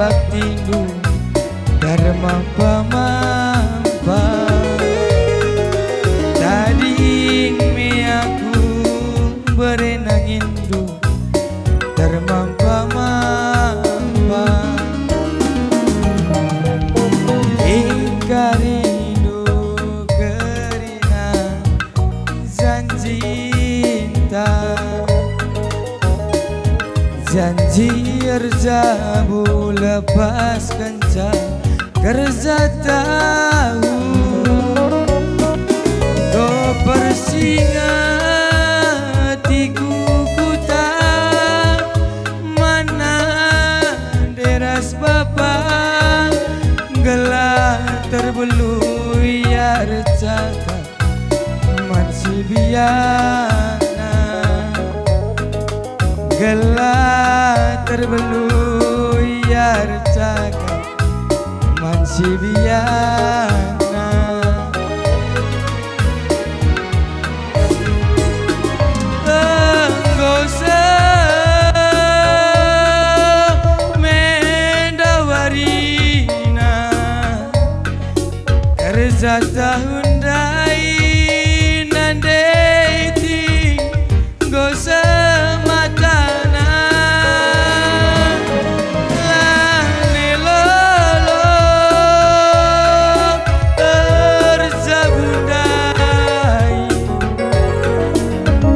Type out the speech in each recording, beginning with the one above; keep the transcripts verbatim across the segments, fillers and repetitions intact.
baktindu termampa-mampa. Tading me aku bere nanginndu termampa-mampa. Ingkarindu kerina janjinta, janji erjabu lepaskenca kerja tahu. Enggo persingati ku kuta, man nande ras bapa, gelah terbelu ia ercakap man si biakna, gelah terbelu ia ercakap man si biakna. Enggo seh me nda warina, kerja tahu ndai nande ting enggo sematana. Lanai lolo erjabu ndai,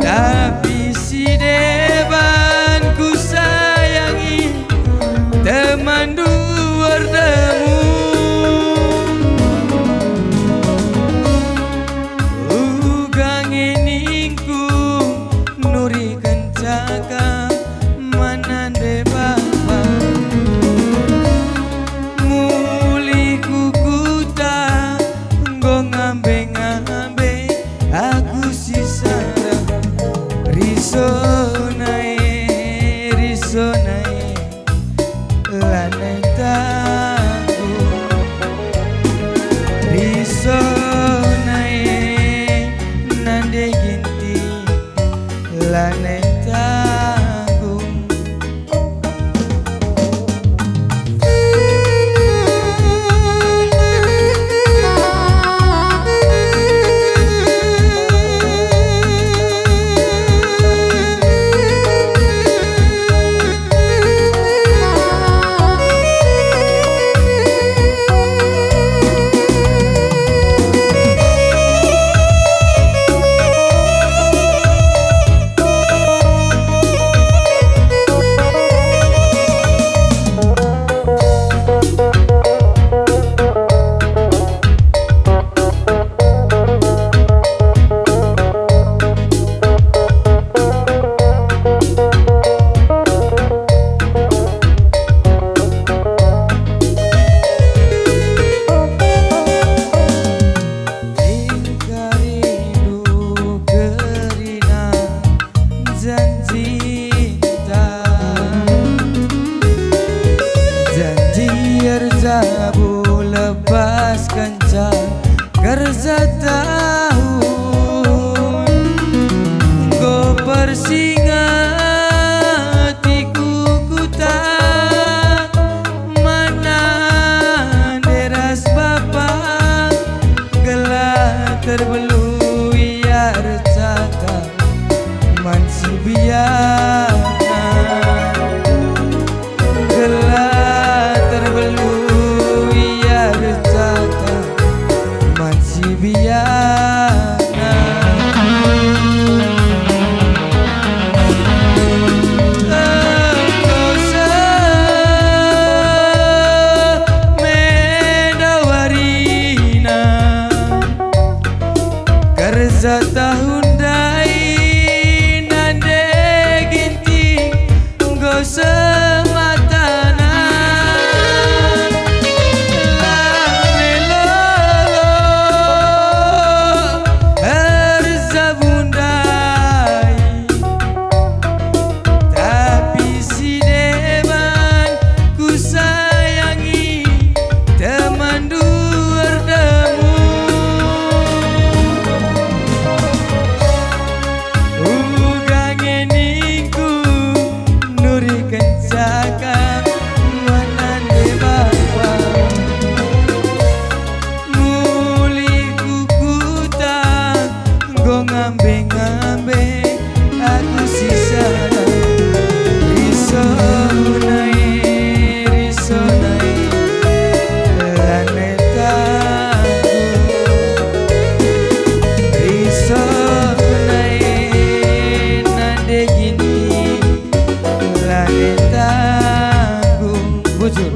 tapi si deban kusayangi temanndu erdemu. Uga nge ningku nuriken cakap man nande bapa. Mulih ku kuta enggo ngambe-ngambe aku si sada. Risona e, risona e, lanai tanggung. Risona e, nande Ginting, lanai tanggung. Engkarindu kerina janjinta, janji erjabu lepaskenca kerja tahun. Enggo persingati ku kuta, man nande ras bapa, gelah terbelu ia ercakap man si biakna, gelah terbelu ia ercakap man si biakna. Enggo seh me nda warina, kerja tahun ndai nande Ginting enggo sematana. Lanai lolo erjabu ndai, tapi si deban kusayangi temanndu erdemu. Ngambe-ngambe aku sisana, risona e, risona e, lanai tanggung. Risona e, nande gini, lanai tanggung. Bujur.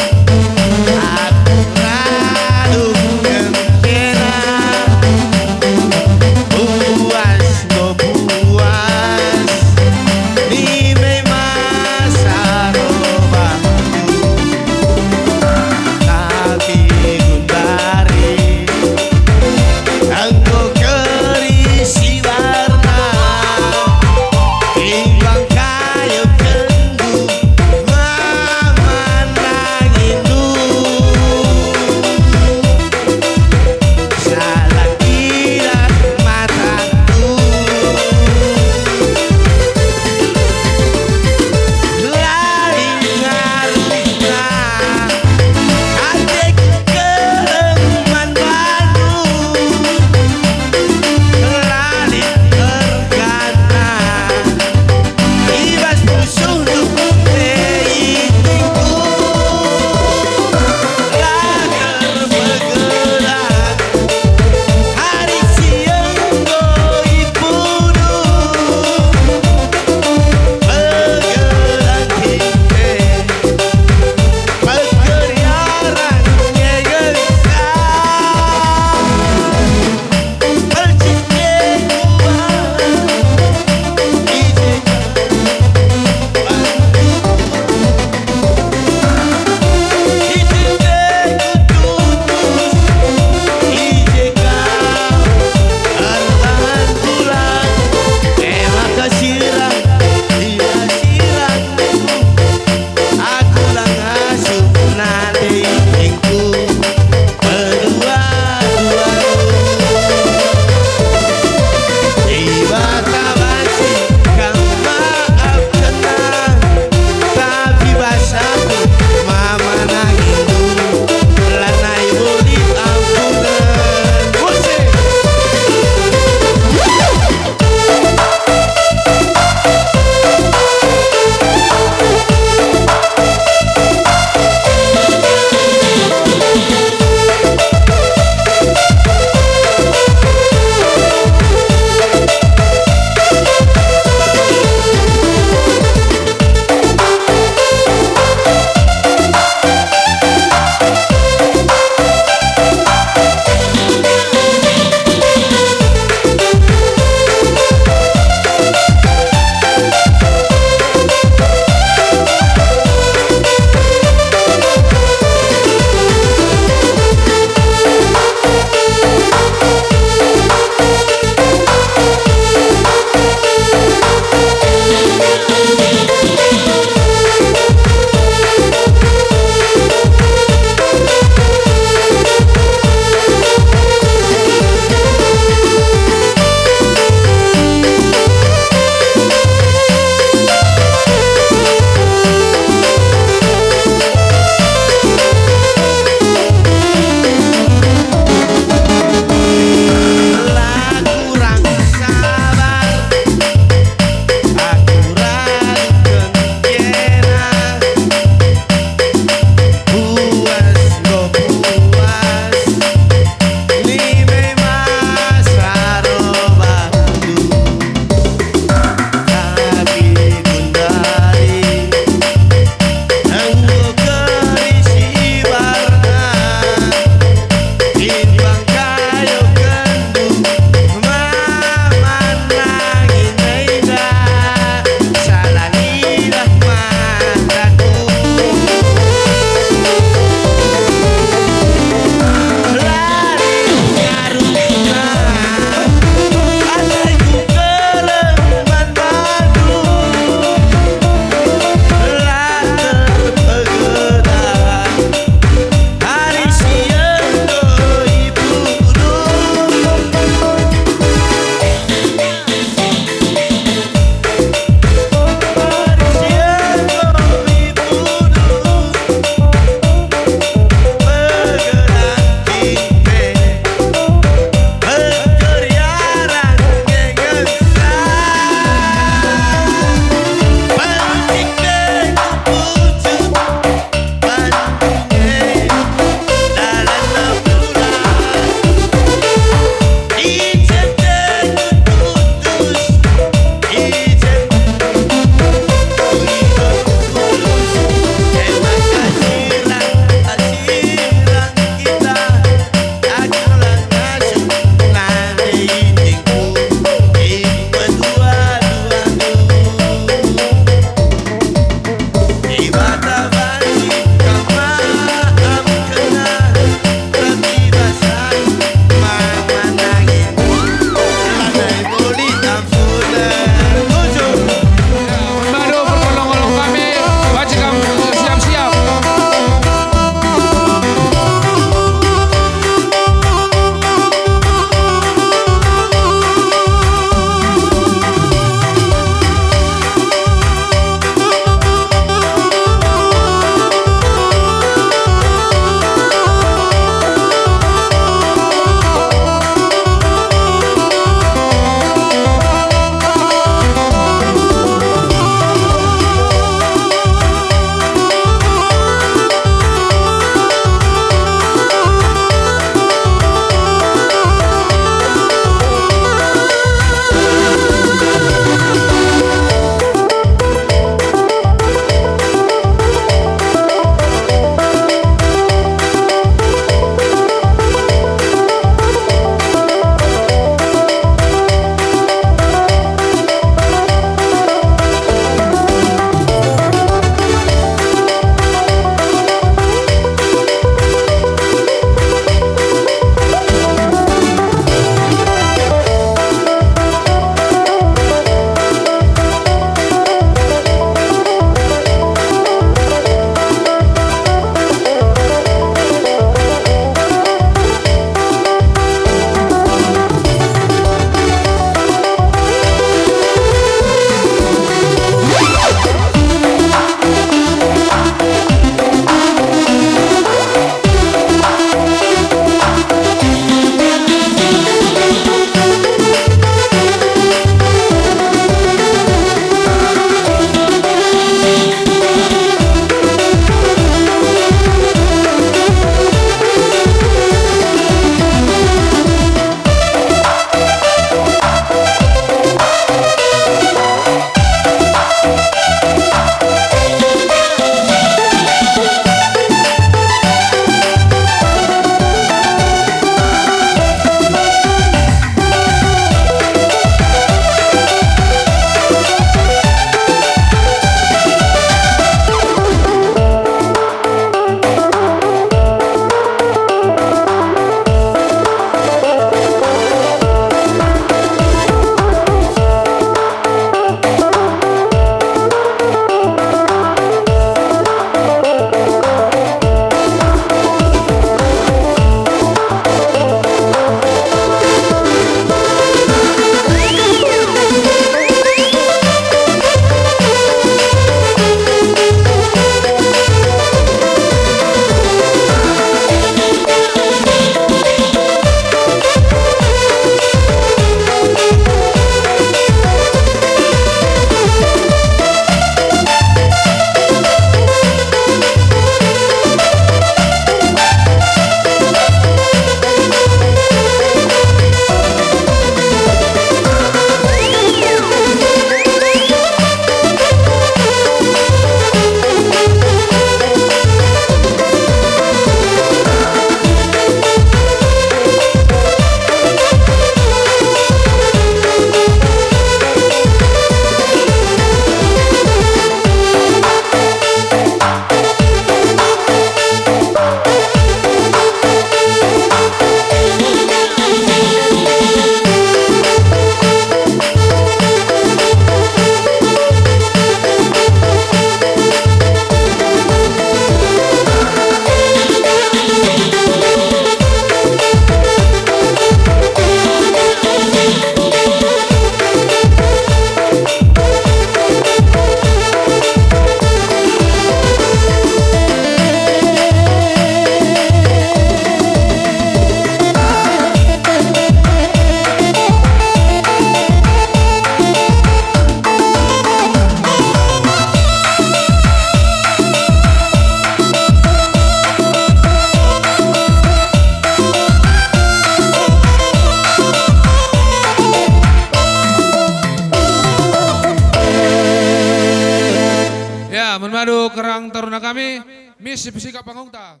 taruna kami, misi pesikap pangungta.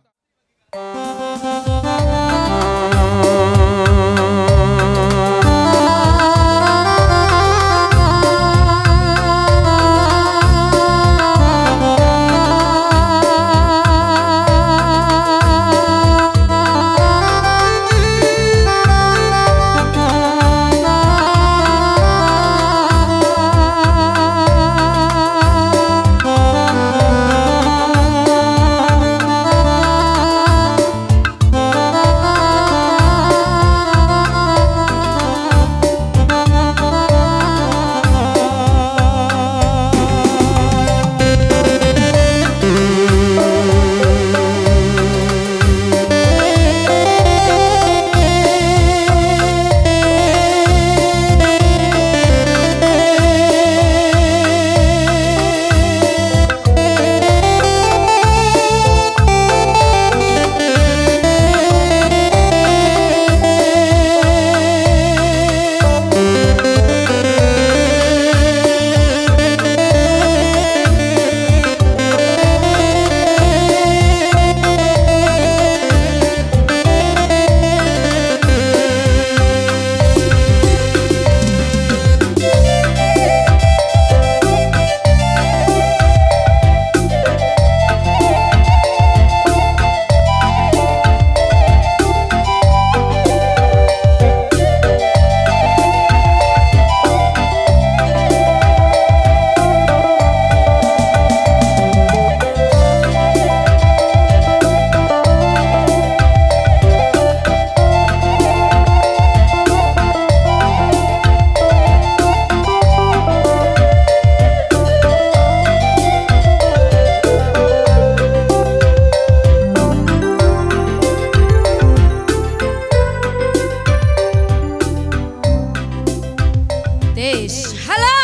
Tes, halo.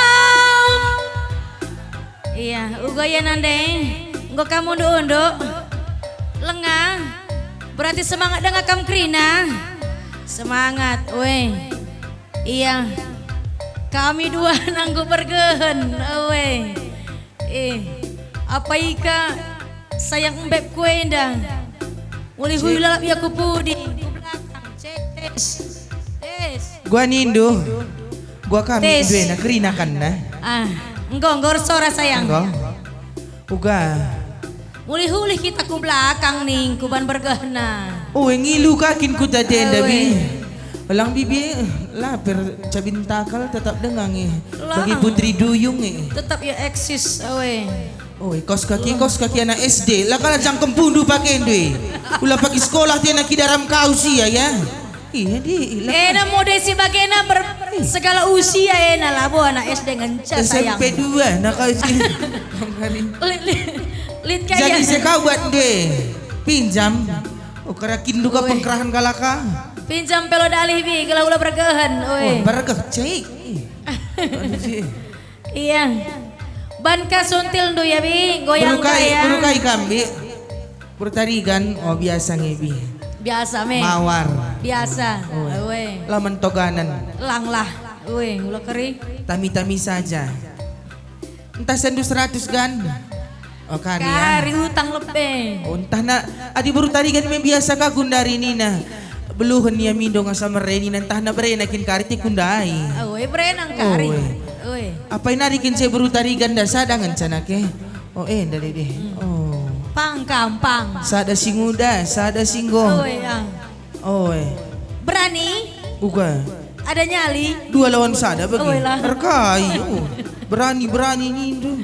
Iya, uga ia nande. Enggo kam unduk-unduk. Lengah. Berarti semangat denga kam kerina. Semangat, weh. Iya. Kami dua nanggo bergehen, weh. Eh, apa ika sayang embep ku enda? Uli hui lalap ia ku pudi, ku belakang. Cek, tes. Tes. Gua nindu. Gua kami tes. Duena kerina kan, nah. Ah, enggo, enggo ersora sayang. Enggo. Uga. Mulih-ulih kita ku belakang ning, ku ban bergehna. Oh, ngilu kakin ku tadenda, Bi. Lang bibi, eh, la per cabin takal tetap denga nge. Bagi Putri Duyung nge. Tetap ya eksis, awe. Oh, kos kaki, kos kaki anak S D. La kala cangkem pundu pakendu e. Ula pagi sekolah tiana kidaram kau sia, ya. Iya, di, la. Ena mode si bagena ber-, segala usia ena labo anak S D ngenca sayang. S M P dua, nah kau si. Lit, lit, lit kaya. Jadi sekau buat nde. Pinjam. Oh, kerakin duka pengkerahan kalaka. Pinjam pelo dalih bi, gelah ula bergehen, oi. Oh, bergeh, cik. Iya. Ban ka suntil ndu ya, Bi, goyang berukai, berukai kam, Bi. Bertarigan, oh, biasa nge, Bi. Biasa me. Mawar. Biasa. Oi. Ue. Laman toganan. Langlah. Ue, ula keri. Tami-tami saja. Entah sendu seratus gan. Oh, kari, ya. Kari utang lebe. Oh, entah nak, adi beru tarigan me biasa ka gundari nina. Beluhen ia mindo ngasa mere nina, entah nak berena kin kari ti kundai. Oi, berena kari. Oi. Oi. Apai nari kin saya beru tarigan da sada ngenca nake. Oh, enda dede. Hmm. Oh. Pang kampang. Sada si nguda, sada si nggo. Oi, ya. Oe. Berani? Uga. Ada nyali? Dua lawan sada bagi. Oe lah. Erkai. Oh. Berani-berani nindu.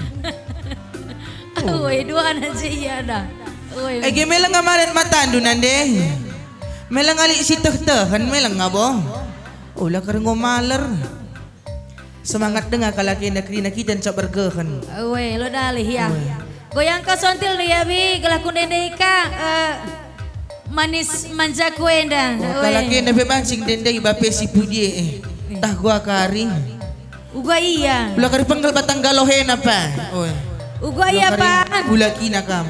Oe, dua anak je ia dah. Oe. Ege meleng amaret matandu nande. Meleng alik si teh-tehen meleng abo. Ola kerngo maler. Semangat denga kalak enda kerina kita ncak bergehen. Ue, lo dalih ya. Ue. Goyangka sontil ya, Bi, gelah ku ndendei ka, eh, manis manja ku enda. Oh, ue. Kalak enda pe mancing ndendei bape si pudi e. Eh. Tah gua kari. Uga ia. Ula kari penggal batang galoh ena pa. Ue. Uga ia pa. Ula kina kam.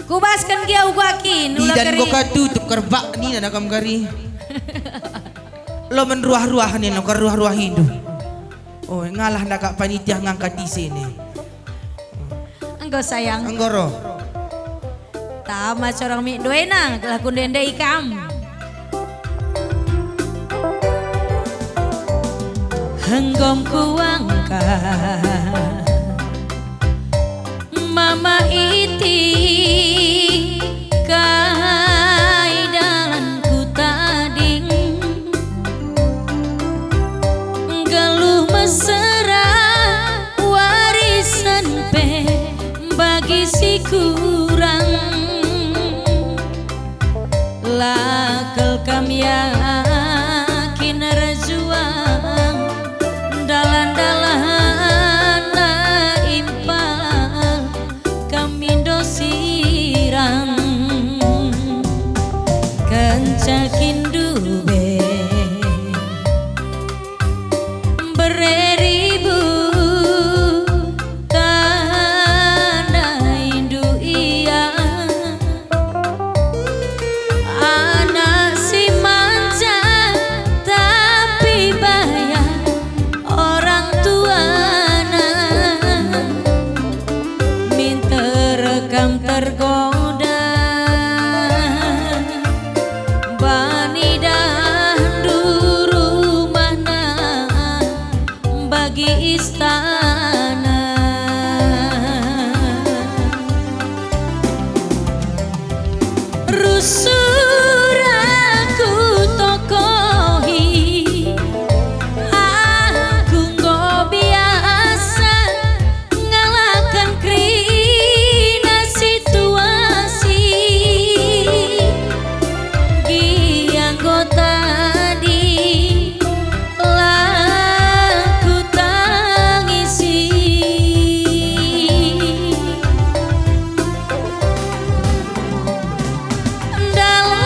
Kubasken gia uga kin, ula kari. Bidan go ka tutup kerbak nina na kam kari. Lo menruah-ruah nina, keruah-ruah indu. Oh, ngalah ndakak panitia ngangkat isi ni. Enggo, sayang. Enggo ro. Tama corang mi duena, gelah kundende ikam. Enggom kuangka mama iti kai dalan ku tading. Nggeluh mesera warisen pe bagi si kurang. La kal kam yakin erjuang, dalan-dalanna impal kami ndo sirang. Kenca kin ndube bere ribu tandaindu ia. Anak si manja tapi baya orang tuana. Minter kam tergoda, bani dahndu rumahna bagi istana. Rusur aku tokohi, aku enggo biasa ngalahken kerina situasi. Gia enggo tadi la kutangisi. Dalam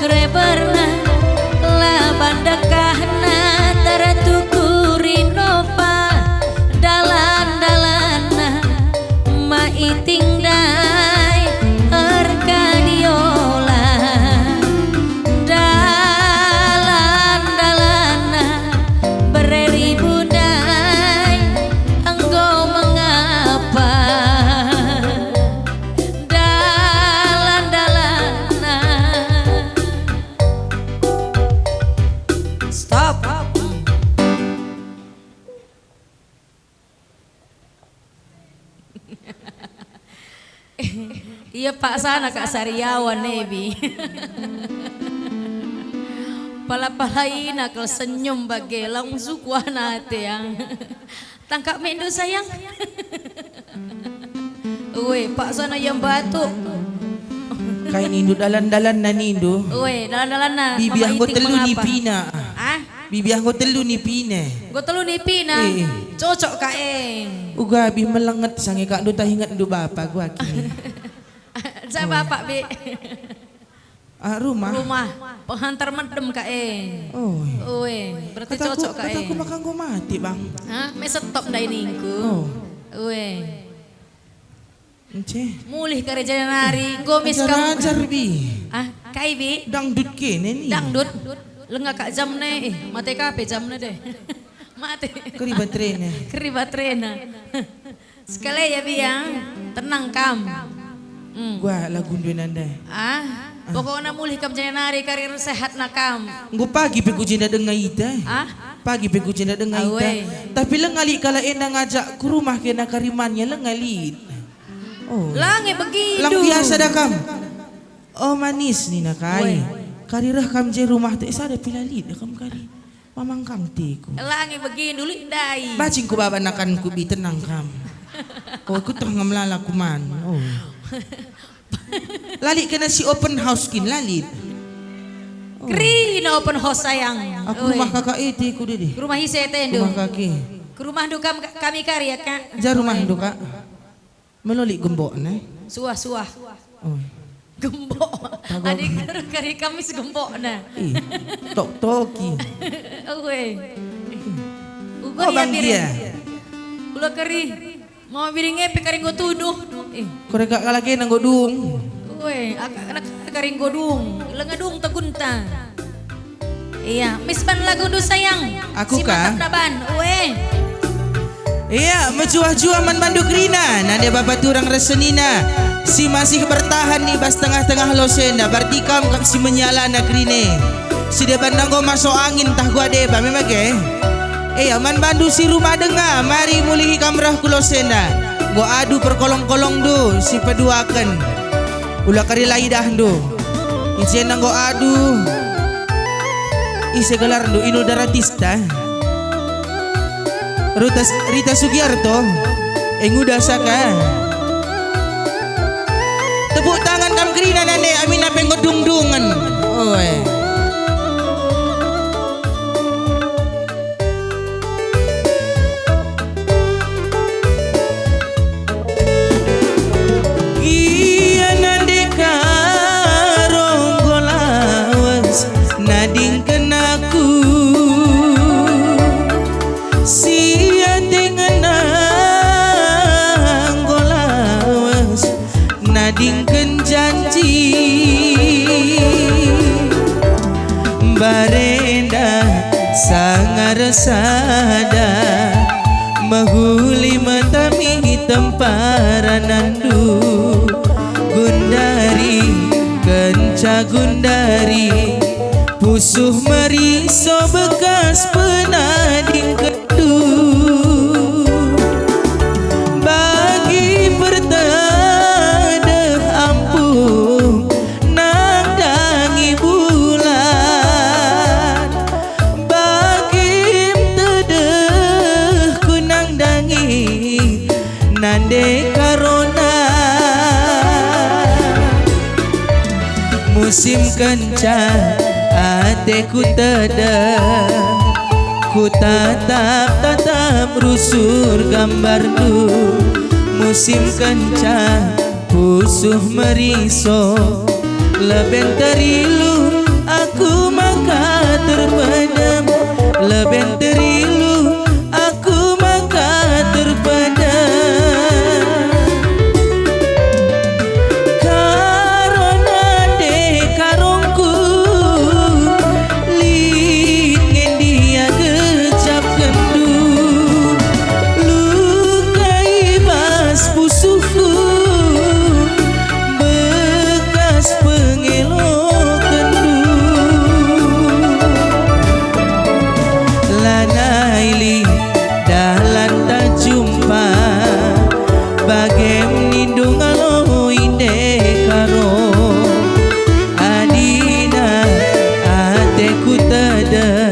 Reberna, laban dekahna tertukuri nopa, dalan-dalanna maiting ndai erkadiola, dalan-dalanna bereribu ndai enggo mengapa. Dalan-dalanna. Stop. Ia paksana kak Sariawan, Ebi. Pala-palaina kal senyum bage, lang sukuah nate, ya. Tangkap mendu, sayang. Ue, paksana ia mbatu. Kai nindu dalan-dalanna nindu? Ue, dalan-dalanna. Bibi ah enggo telu nipina. Ah? Bibi ah enggo telu nipina. Enggo telu nipina. Eh, eh. Cocok ka e. Uga bih melenget sange kak ndu tah inget ndu bapa gua kini. Ja bapa, Bi. Ah, rumah. Rumah, penghantar medem ka e. Oh, iya. Ue, berarti kataku, cocok ka e. Kataku maka enggo mate, Bang. Hah? Me setop ndai ningku. Oh. Ue. Ence. Mulih kari janari, gomis kam. Ajar-ajar, Bi. Ah, kai, Bi? Dangdut kene ni. Dangdut. Lenga kak jamna, eh, mate ka pe jamna deh. Mate. Keri baterena. Keri baterena. Sekali ya, Bi, ya. Tenang kam. Hmm. Gua lagu ndu nanda. Ah, pokokna mulih kam jenda nari kari sehatna kam. Enggo pagi pe ku jenda denga ita. Ah? Pagi pe ku jenda denga ita. Awe. Tapi lenga lit kalak enda ngajak ku rumah kena kari man ya lenga lit. Oh. Lange begitu. Lang biasa dah kam. Oh, manis nina kai. Weh. Kari reh kam je rumah te sada pila lit dah kam kari. Mamangkang tiku. Langi begindu lit ndai. Bacing ku baba nakanku, Bi, tenang kam. Oh, ku teh ngemlala kuman. Oh. Lalit kena si open house kin lalit. Oh. Kerina open house, sayang. Aku rumah kakak ete ku dede. Rumah ise tendu. Rumah kaki. Ke rumahndu kam, kami kari ya, Kak. Ja rumahndu, Kak. Melolik gembok ne? Suah, suah. Oh. Gembok. Tagok. Adik kari Kamis gembok ne. Ih, tok-toki. Oe. Uga oh, ya, Bang Biring. Dia. Kula keri. Mau Biring epe kari enggo tuduh. Ih. Kore kak kalak ena enggo dung. Oe, ak-, anak kari enggo dung. Lenga dung tegunta. Iya, mis ban lagundu, sayang. Aku si ka? Mantap daban. Ue. Iya, mejuah-juah man bandu kerina, nande bapa turang ras senina, si masih bertahan i bas tengah-tengah lose enda, berarti kam kap si menyalana kerine. Si deban enggo masuk angin tah gua deba, memang ke? Iya, man bandu si rumah denga, mari mulihi kam reh ku lose enda. Enggo adu perkolong-kolongndu, si peduaken. Ula kari la idahndu. Ise enggo adu. Ise gelarndu, Inul Daratista? Rutas, Rita Sugiarto? Enguda saka. Tepuk tangan kam kerina nande, amin ape enggo dungdungen. Oe. Ia nande karo enggo lawes nadingken aku, si ate ngena enggo lawes nadingken janji. Mbarenda sanga ersada, mehuli metami temparanandu. Gundari, kenca gundari, pusuh meriso bekas penadingken. Bagi pertedeh ampung nandangi bulan, bagi tedeh ku nandangi nande karona. Musim kenca ateku tedeh, ku tatap-tatap rusur gambarndu. Musim kenca pusuh meriso, leben terilu Leben terilu aku maka terpeda. Karo nande karongku, lit ngendi agejapkenndu. Luka i bas pusuhku, bekas pengelokenndu. Lanai lit dalanta jumpa, bage nindu ngalo inde karo. Adina ateku tedeh,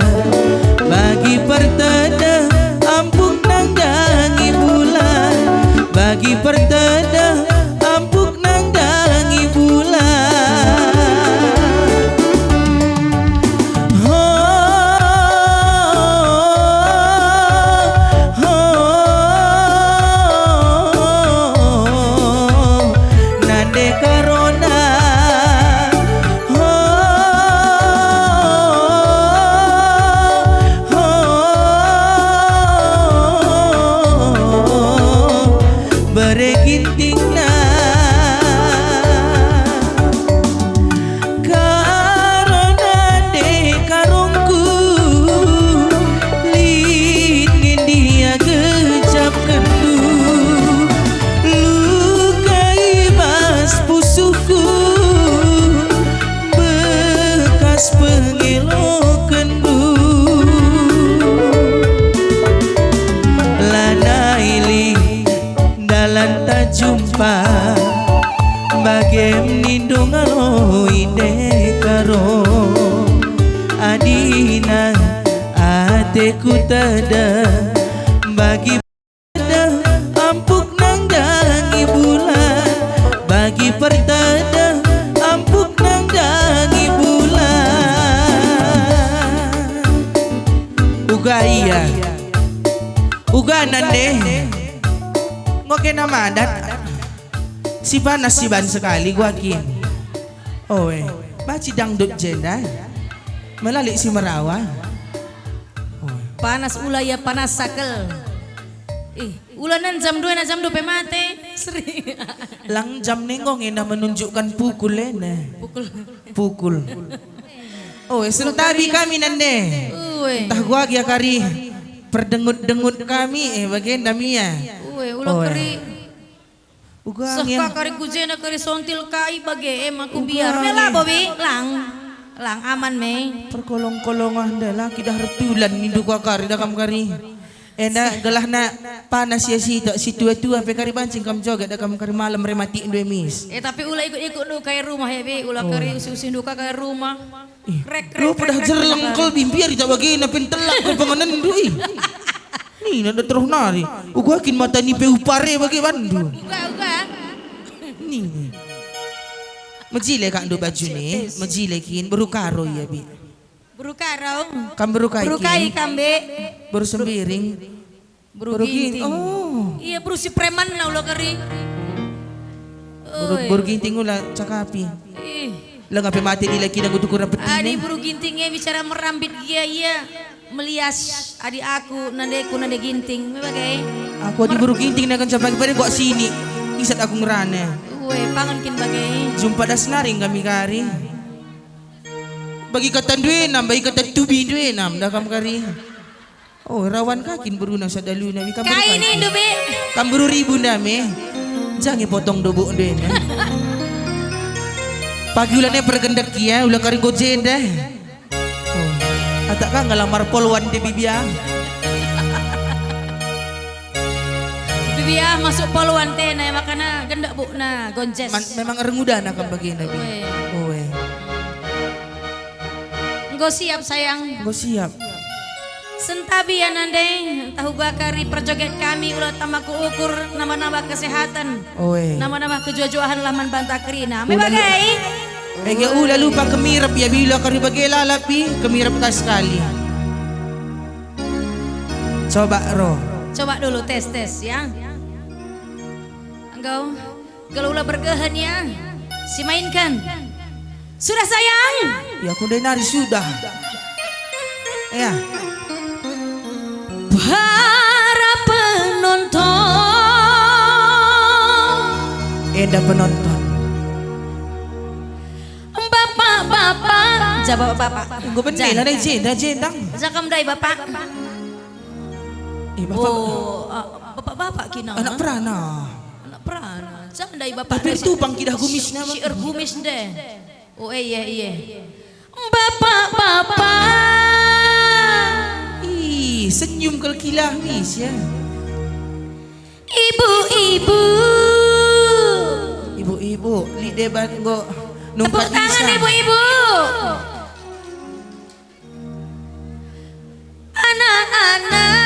bagi pertedeh ampuk nandangi bulan, bagi pertedeh ampuk nandangi bulan. Ho, ho, nande karona. Ho, ho, bere gintingna. Karo nande karongku, lit ngendi agejapkenndu. Luka i bas pusuhku, bekas pengelokenndu. Lanai lit dalanta jumpa, bage nindu ngalo inde karo. Adina ateku tedeh, bagi pertedeh ampuk nandangi bulan, bagi pertedeh ampuk nandangi bulan. Uga ia, uga nande, enggo kena madat. Si panas si ban sekali gua kin. Oe, baci dangdut jenda. Melalik si merawa. Oe. Panas ula ia panas sakel. Ih, ula nen jam dua na jam dua pe mate. Seri. Lang jam nenggo ngena menunjukkan pukul ene. Pukul. Pukul. Oe, sentabi kami nande. Ue. Ntah gua gia kari perdengut-dengut kami, eh, bagenda mia. Ue, ula Oe. Keri. Uga Seh ngen. Ka kari ku jenda kari sontil kai bage em aku Uga biar. Me ngen. Labo, Bi, lang. Lang aman me. Perkolong-kolong ah, nda la kidah retulan nindu ka kari da kam kari. Enda Seh. Gelahna panas ia sitok, si tua-tua pe kari banci kam joget da kam kari malem rematik ndu emis. Eh, tapi ula ikut-ikut ndu kai rumah ya, Bi, ula Oh. Kari usi-usi ndu ka kai rumah. Ih, Krek, krek, lo krek, pedah krek, jerleng krek. Kal bimbiar ita bagena pen telak kal panganenndu, ih. Nina da terus nari. Uga kin mata nipe upare bage bandu. Uga, uga. Nina. Mejile kak ndu baju ne, mejile kin, beru karo ia, Bi. Beru karo. Kam beru kai Beru kai kin? Kam, Bi. Beru sembiring. Beru Beru Ginting. Ginting. Oh. Iya, beru si preman na ula kari. Beru, Oi. Beru Ginting ula cakapi. Ih. Lenga pe mate dilaki dagu tukuran petina. Adi beru Ginting e bicara merambit gia ia. Melias adi aku nandeku nande Ginting. Me bage. Aku adi Mer- beru Ginting na kenca pagi-pagi kok sini. Isat aku ngerana. Ue, pangan kin bage. Jumpa das naring kami kari. Bagi kata nduenam, bagi kata tubi nduenam, dah kam kari. Oh, rawan ka kin beruna sadaluna, mi kam Kai beru nindu, Bi? Kam beru ribu ndame. Jange potong dobok ndena. Pagi ulane pergendek ia, ula kari gojen deh. Oh, atak ka ngelamar polwan de bibia. Bibia masuk polwan tena, makana gendek bukna, gonjes. Man, memang ereng udana kam bagena, Bi. Oe. Oe. Enggo siap, sayang. Enggo siap. Sentabi ya nande, ntah uga kari perjoget kami ula tama ku ukur nambah-nambah kesehatan. Oe. Nambah-nambah kejuah-juahan lah man banta kerina. Me Ula bage? Ege ula lupa kemirep ya bila kari bage lalap i, kemirep ka sekali. Coba ro. Coba dulu tes-tes ya. Enggo. Kalau ula bergehen ya, si mainkan. Sudah sayang. Ya, aku ndai nari sudah. Ya. Para penonton. Enda penonton. Bapak, bapak. Ja, bapak, bapak. Enggo benih. Ja. Lah, dai jenda, jendang. Ja kam ndai, bapak. Eh, bapak. Oh, ah, bapak, bapak kina. Anak perana. Anak perana. Ja ndai, bapak. Tapi ndai si, tupang kidah gumisna, si, si ergumis ndai. Oh, eh, iya, iya. Bapak-bapak. Ih, senyum kal kilah mis, ya. Ibu-ibu. Ibu-ibu, lit deban enggo nungkat. Tepuk tangan, bisa. Ibu-ibu. Anak-anak.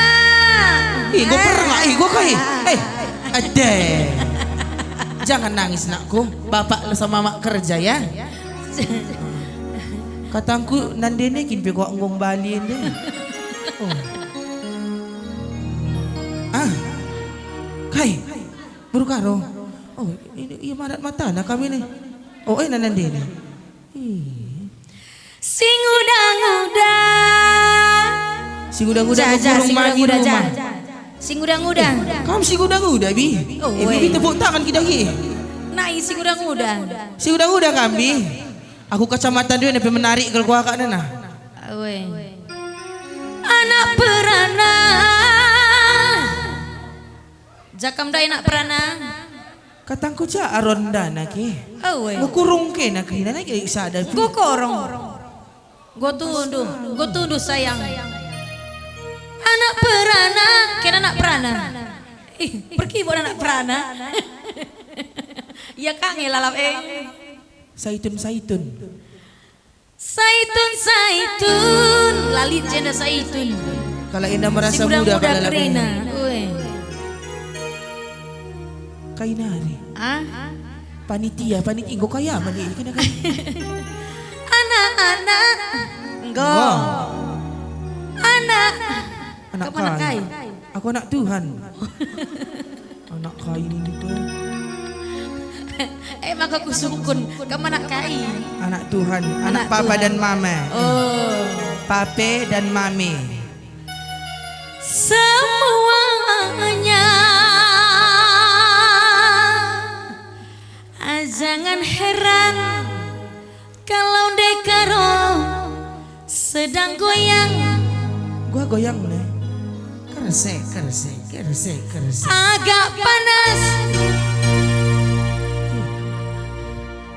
Ih, enggo pernah, ih, enggo kai. Eh, ade. Jangan nangis, nakku. Bapak sama mak kerja, ya. Katangku, nandene kin pe kuak nggong bali ende. Oh. Ah. Kai. Baru karo. Oh, ini ia madat matana kami nih. Oh, eh, nandene. Ih. Si nguda-nguda. Si nguda-nguda. Ja, ja, si nguda-nguda, ja. Si nguda-nguda. Eh, kam si nguda-nguda, Bi. Oh, eh, Bi, weh. Bi, tepuk tangan kita, Bi. Nai si nguda-nguda. Si nguda-nguda kam, Bi. Aku kacamata dua, tapi menarik kalau kuakap nena. Weh. Anak perana. Ja kam ndai anak perana. Katangku ja aron ndana ke. Awe. Enggo kurung ke na kerina, na ke sada pi. Enggo kurung. Enggo tunduh, enggo tunduh sayang. Anak perana, kena anak perana. Ih, perkibot anak perana. Ia ka nge lalap e. Saitun-saitun. Saitun, saitun, la lit jenda saitun. Kalak enda merasa muda, muda-muda kalak kerina. Ue. Kai nari? Ah? Panitia, panitia, enggo kaya mani, kena kai? Anak-anak. Enggo. Enggo. Anak. Anak kai? Aku anak Tuhan. Anak kai ini tuh? Eh, maka kusungkun, kamu anak kai? Anak Tuhan, anak Papa dan Mama. Oh. Pape dan Mame. Semuanya. Ah, jangan heran kalau ndekaro sedang goyang. Gua goyang ne. Kersek, kersek, kersek, kersek. Agak panas.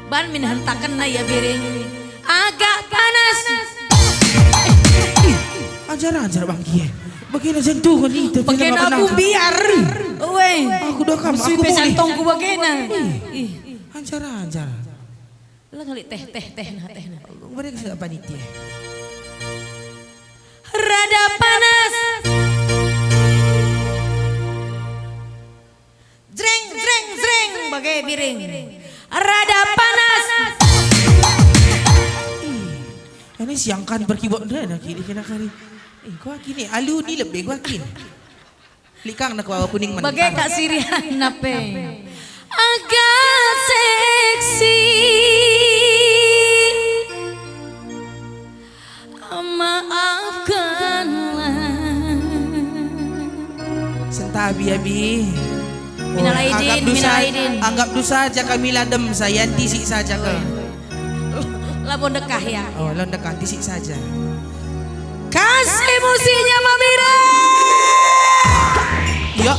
Ban min hentakenna ia Biring. Agak panas. Ih, ajar-ajar bangkie. Bagena jantungan itu. Bagena aku biar. Weh. Aku doa kam, aku pe boleh. Jantungku bagena. Ih. Ih. Ajar-ajar. Lah kali teh, teh, teh, nah, teh, nah. Mereka sudah panitia. Rada panas. Jreng, jreng, jreng, bage Biring. Rada panas. Ih, ini siangkan berkibot ndai, nah, kini kena kari. Eh, gua kini alu ni lebe gua kin. Likang nak wawa kuning mentah. Bage Kak Sirian nape? Agak seksi. Maafkanlah. Sentabi, Abi. Minal aidin, minal aidin. Anggap dosa aja kami ladem, saya tisik saja ke. Labo ndekah ya. Oh, la ndekah, tisik saja. Kasih musiknya Mamira. Ya.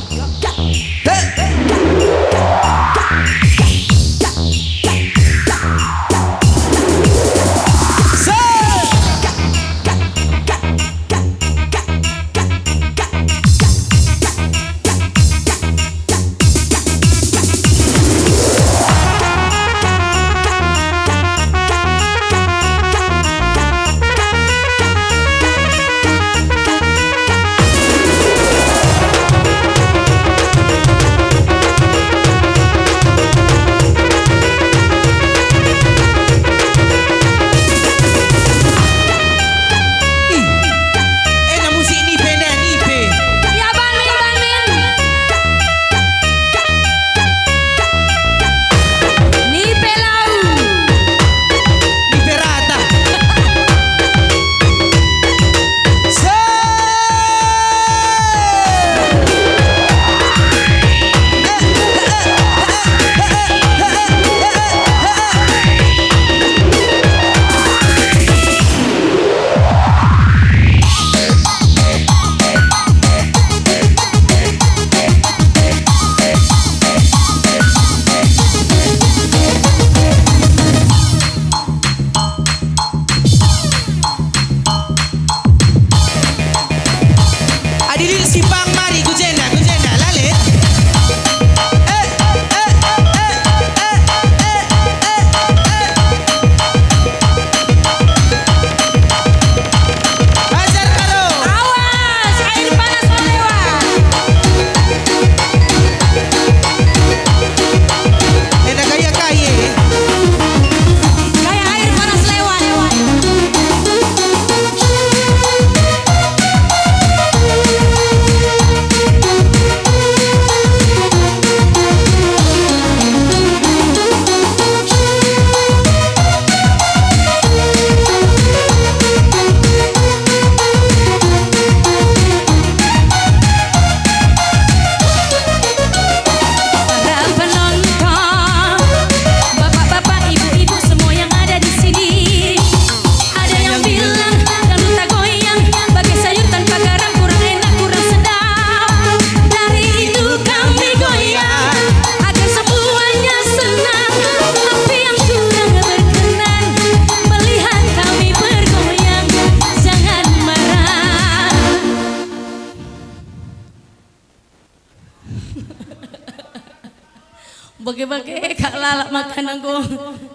Bage-bage kak lalap maka nanggung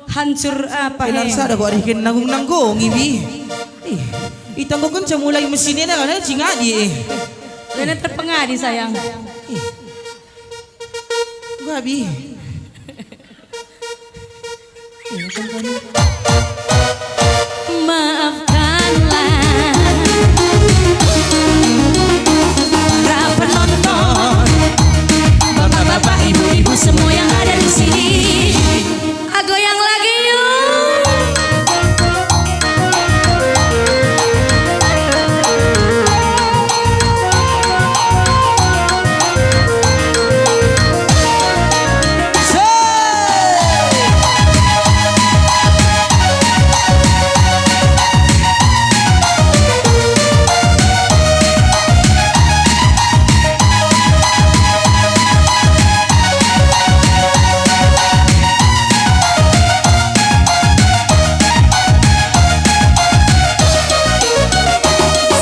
hancur apa. Kenal he. Sada kok ariken nanggung-nanggung ibi. Ih, itangguhkenca mulai mesin enda kan, eh, cingadi, eh. Lena terpengadi, sayang. Ih. Gabi. Maafkanlah para penonton, bapak-bapak, ibu-ibu, semua yang ada di sini. Ah, goyang lagi, yuk.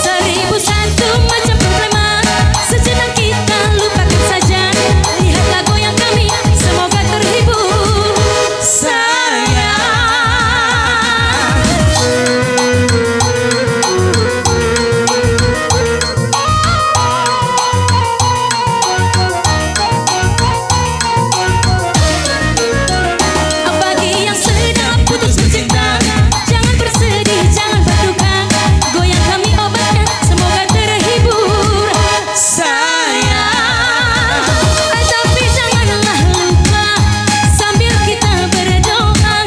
Seribu satu macam problema, sejenak kita lupakan saja. Lihatlah goyang kami, semoga terhibur, sayang. Bagi yang sedang putus bercinta, jangan bersedih, jangan berduka. Goyang kami obatnya, semoga terhibur, sayang. Tapi janganlah lupa, sambil kita berdoa,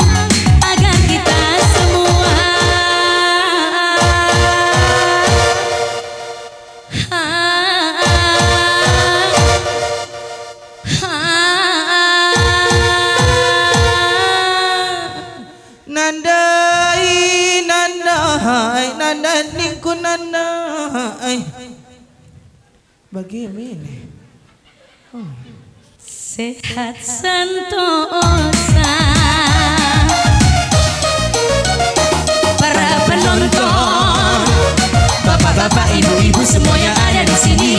agar kita semua Nandai, nandai, nandai ningku nandai. Bage mene. Oh. Sehat sentosa. Para penonton, bapak-bapak, ibu-ibu, semua yang ada di sini.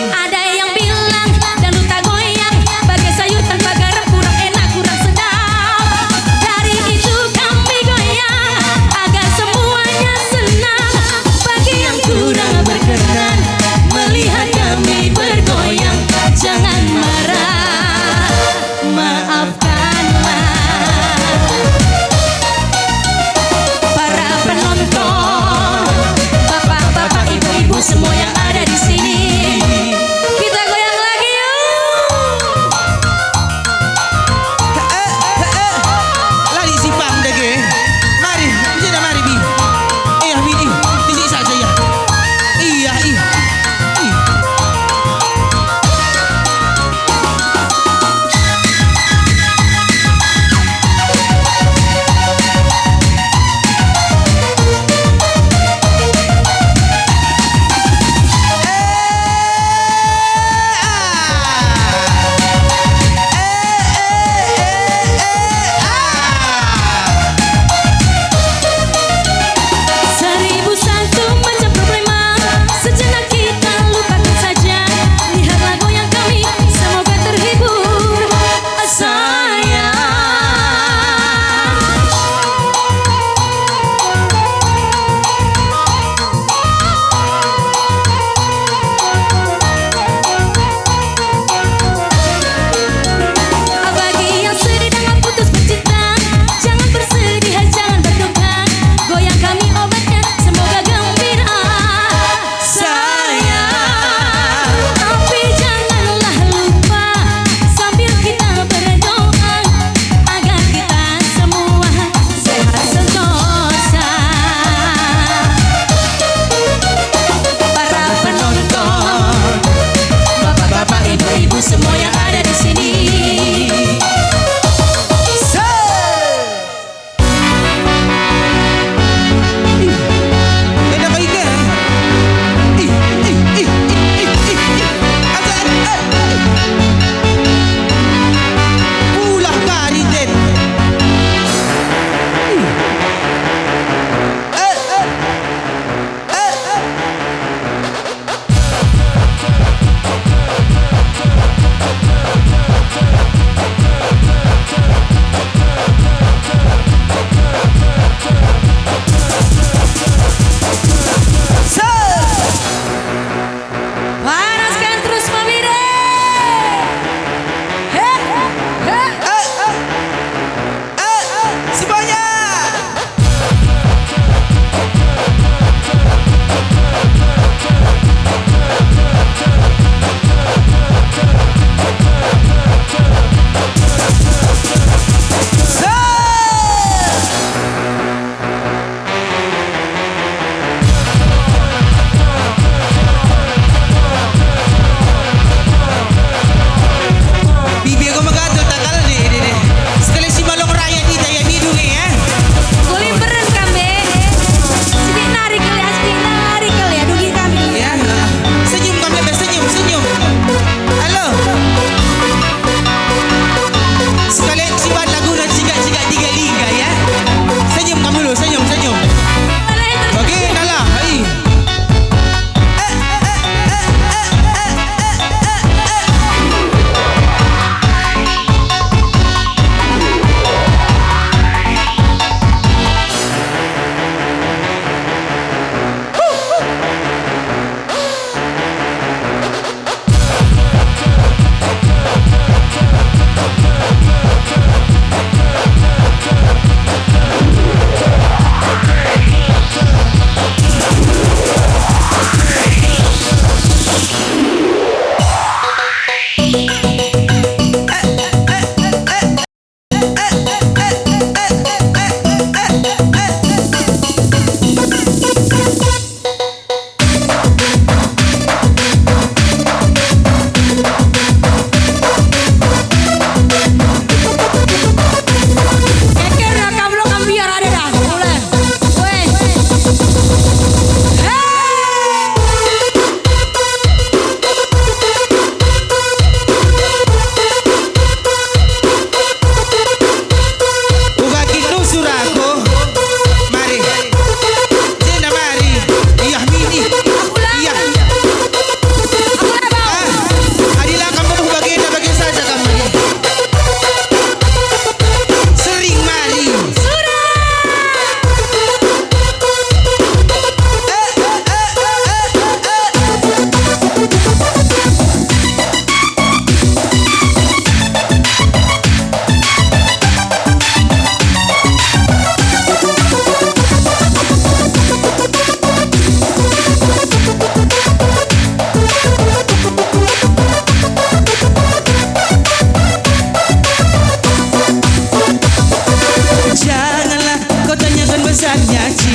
Ada yang bilang dangdut tak goyang, bagai sayur tanpa garam, kurang enak, kurang sedap. Dari itu kami goyang, agar semuanya senang. Bagi yang kurang berkenan, melihat kami bergoyang, jangan marah, maafkanlah.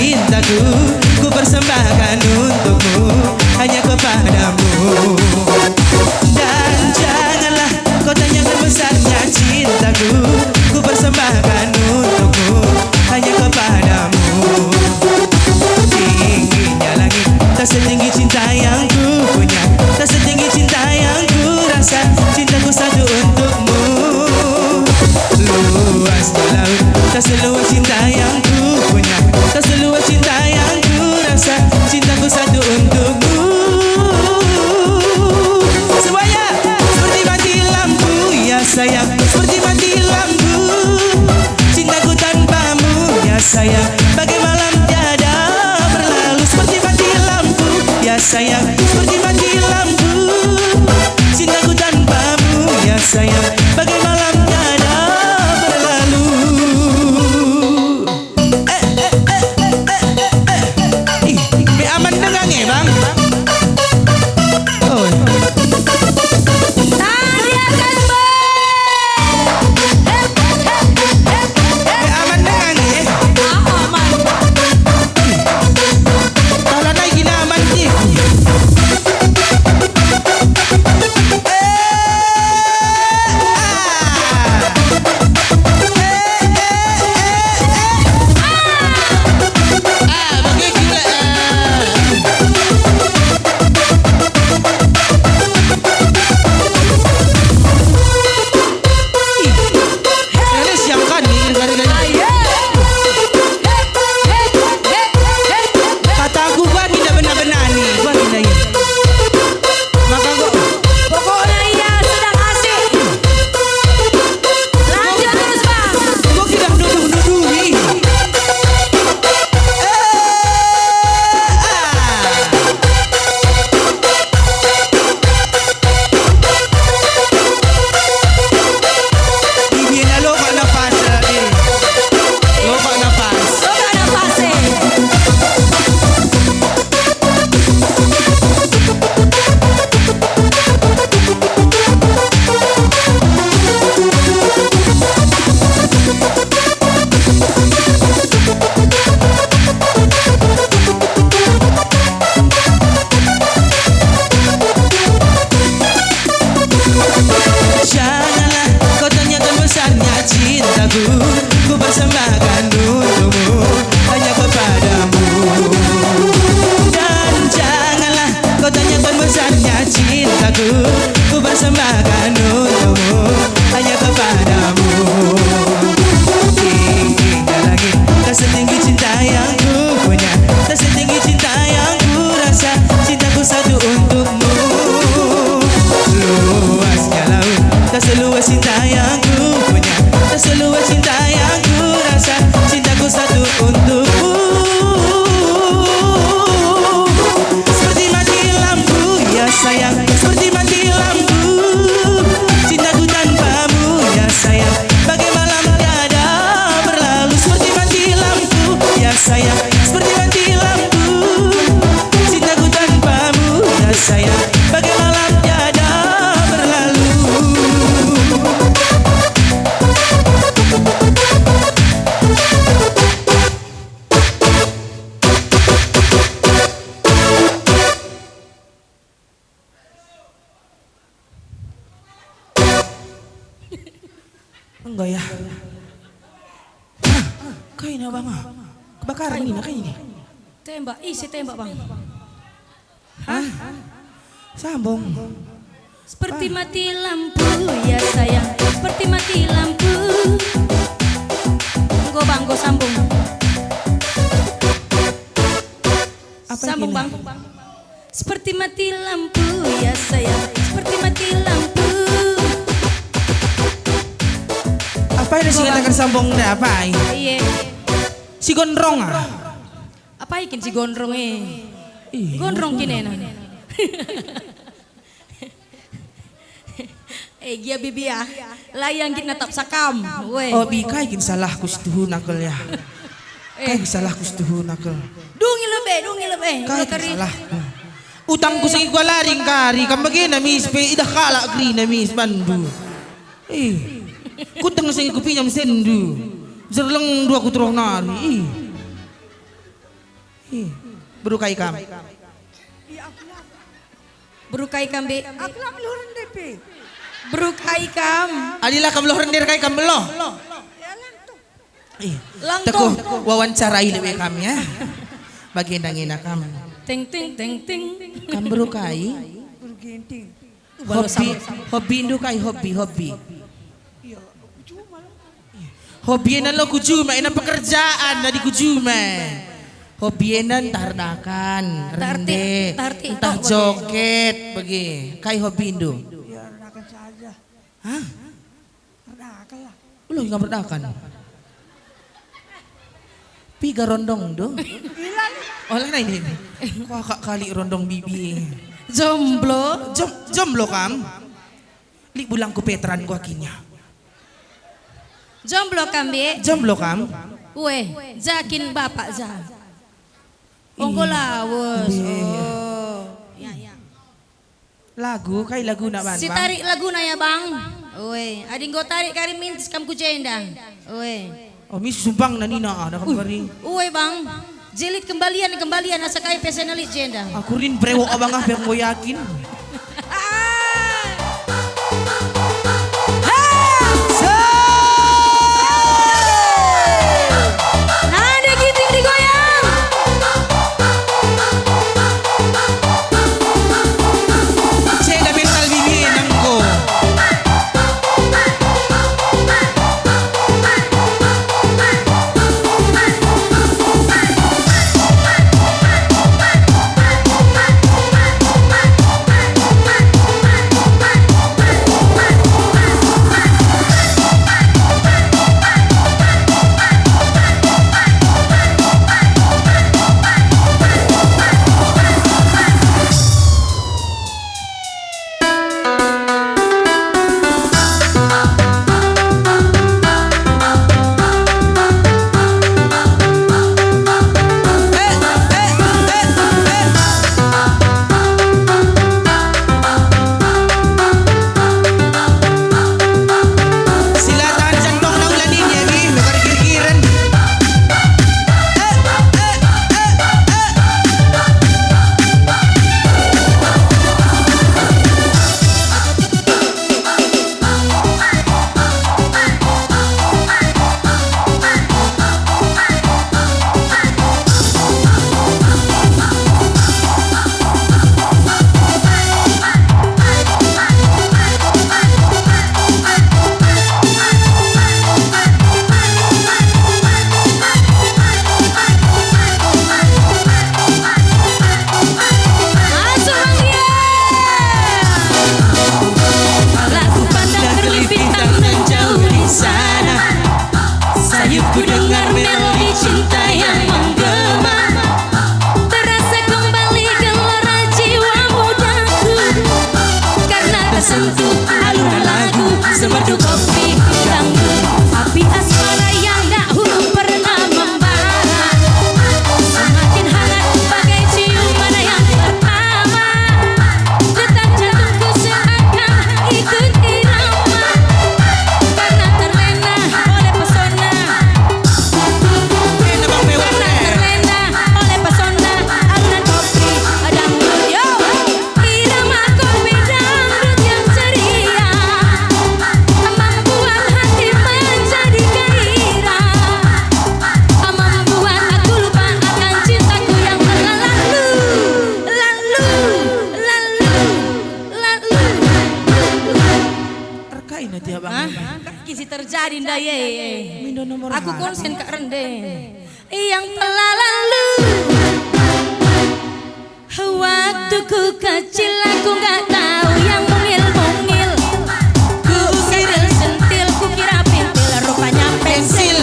Cintaku, ku persembahkan untukmu, hanya kepadamu. Dan janganlah kau tanyakan besarnya cintaku, ku persembahkan untukmu, hanya kepadamu. Tingginya langit, tak setinggi cinta yang ku punya, tak setinggi cinta yang ku rasa, cintaku satu untukmu. Luasnya laut, tak seluas cinta yang ku punya, tak seluas cinta yang ku rasa, cintaku satu untukmu. Semuanya, seperti mati lampu, ya sayang, seperti mati lampu. Cintaku tanpamu, ya sayang, bagai malam tiada berlalu. Seperti mati lampu, ya sayang, seperti mati lampu. Cintaku tanpamu, ya sayang, bagai malam tiada berlalu. Eh, eh, eh, eh, eh, eh, eh. Ih, be aman denga nge, Bang? Oh. Tariakan, Bang. Eh, eh, eh, eh, eh, eh. Be aman denga nge? Ah, aman. Kalau naik gina aman sih. Eh, ah. Kataku bagi nda bena-bena ni, bagi nda ye. Maka enggo, pokokna ia sedang asik. Lanjut terus, Bang. Enggo kita nuduh-nuduhi. Eh, ah. Bibina lokak napas, eh. Lokak napas. Lokak napas, eh. Janganlah kau tanyakan besarnya cintaku, ku persembahkan untukmu, hanya kepadamu. Dan janganlah kau tanyakan besarnya cintaku, ku persembahkan untukmu, hanya kepadamu. Tingginya langit, tak setinggi cinta yang ku punya, tak setinggi cinta yang ku rasa, cintaku satu untukmu. Luasnya laut, tak seluas cinta yang ku punya, tak seluas cinta yang ku rasa, cintaku satu untukmu. Seperti mati lampu, ya sayang, seperti mati lampu. Cintaku tanpamu, ya sayang, bagai malam tiada berlalu. Seperti mati lampu, ya sayang, seperti mati lampu. Cintaku tanpamu, ya sayang, bagai malam tiada berlalu. Enggak ya? Hah, kai na bang ah? Kebakaran nina kai ini? Tembak, ih, si tembak, Bang. Hah? Sambung. Seperti mati lampu, ya sayang, seperti mati lampu. Enggo, Bang, enggo sambung. Apa sambung, ini? Bang. Seperti mati lampu, ya sayang, seperti mati lampu. Apa ini si katakan sambung nda, apa ai? Iye. Si gondrong ah. Apa ikin si gondrong eh? Ih, gondrong kinena. Eh, gia bibi ah. Layang git natap sakam. Weh. Oh, bi, kai kin salahku situhuna kal ya? Eh. Kai kin salahku situhuna kal? Dungi lebe, dungi lebe. Kai kin salahku? Utangku segi kualari engkari, kam bagena mis pe idah kalak kerina mis bandu. Eh. Kuteng segi kupinjam sendu. Jerleng dua kuteruh nari. Ih. Beru kai kam? Beru kai kam, Bi? Aku la beluh rende pe. Beru kai kam? Adi la kam beluh rende kai kam beluh? Ya, lang tuh. Ih, lang tuh. Teguh wawancarai lebe kam ya. Bagi enda ngena kam. Ting, ting, ting, ting. Kam beru kai? Beru ginting. Hobi, hobindu kai hobi, hobi? Hobi enda lo ku juma, enda pekerjaan adi ku juma. Hobi enda ntah erdakan, ntah erti, rende, ntah erti, ntah tok bage. Joget, bage. Kai hobindu? Ya, erdakan saja. Hah? Erdakan lah. Ulah ngam erdakan. Piga rondongndu? Ilan. Oh, lah ini. Kuakap kali rondong bibi. Jomblo. Jom-, jomblo kam? Lit bulangku Petran kuakinya. Jomblo kam, Bi? Jomblo kam? Weh, ja kin bapak ja. Enggo lawes. Iya, iya. Oh. Ya, ya. Lagu, kai laguna, Bang? Si tarik laguna ya, Bang. Weh, adi enggo tarik kari mintis kam ku jenda. Weh. Oh, mis sumpang nanina, ah, dah kari. Uwe, Bang. Jelit kembalian, kembalian, asa kai pesen lit jenda. Aku rin brewok abang ah, biar enggo yakin. Nande ginting digoyang. Ceda mental bibi nengko. Lagu pandang kerlip bintang menjauh di sana. Sayupku dengar melodi cinta yang menggema. Terasa kembali gelora jiwa mudaku. Karena tersentuh alunan lagu semerdu kopi dangdut. Api asmara yang dahulu pernah membara semakin hangat bagai ciuman yang pertama. Detak jantungku seakan ikut irama karena terlena oleh pesona. Karena terlena oleh pesona alunan kopi dangdut. Yo, irama kopi dangdut yang ceria membuat hati menjadi gairah. Membuat aku lupa akan cintaku yang telah lalu, lalu, lalu, lalu. Erkai nanti abang. Hah? Kisi terjadi ndai e. Mindo nomor aku konsen kak rende. Yang telah lalu. Waktu ku kecil aku nggak tahu yang mungil-mungil. Ku sentil-sentil, ku kira pintil, rupanya pensil.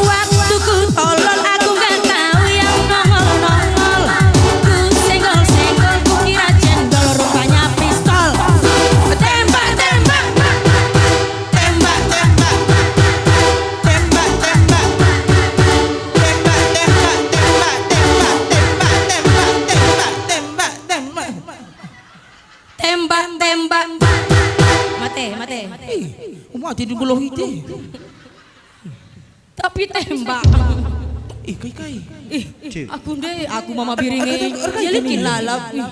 Waktu ku tolol aku nggak tahu yang nongol-nongol. Ku senggol-senggol, ku kira cendol, rupanya pistol. Tembak, tembak. Tembak, tembak. Tembak, tembak. Tembak, tembak, tembak, tembak, tembak, tembak, tembak, tembak, tembak. Tembak, tembak. Mate, mate. Ih, mate di belah ite. Tapi tembak. Ih, kai, kai. Ih, aku nde, aku mama biring e. Kata, kata, ya likin lalap. Ih.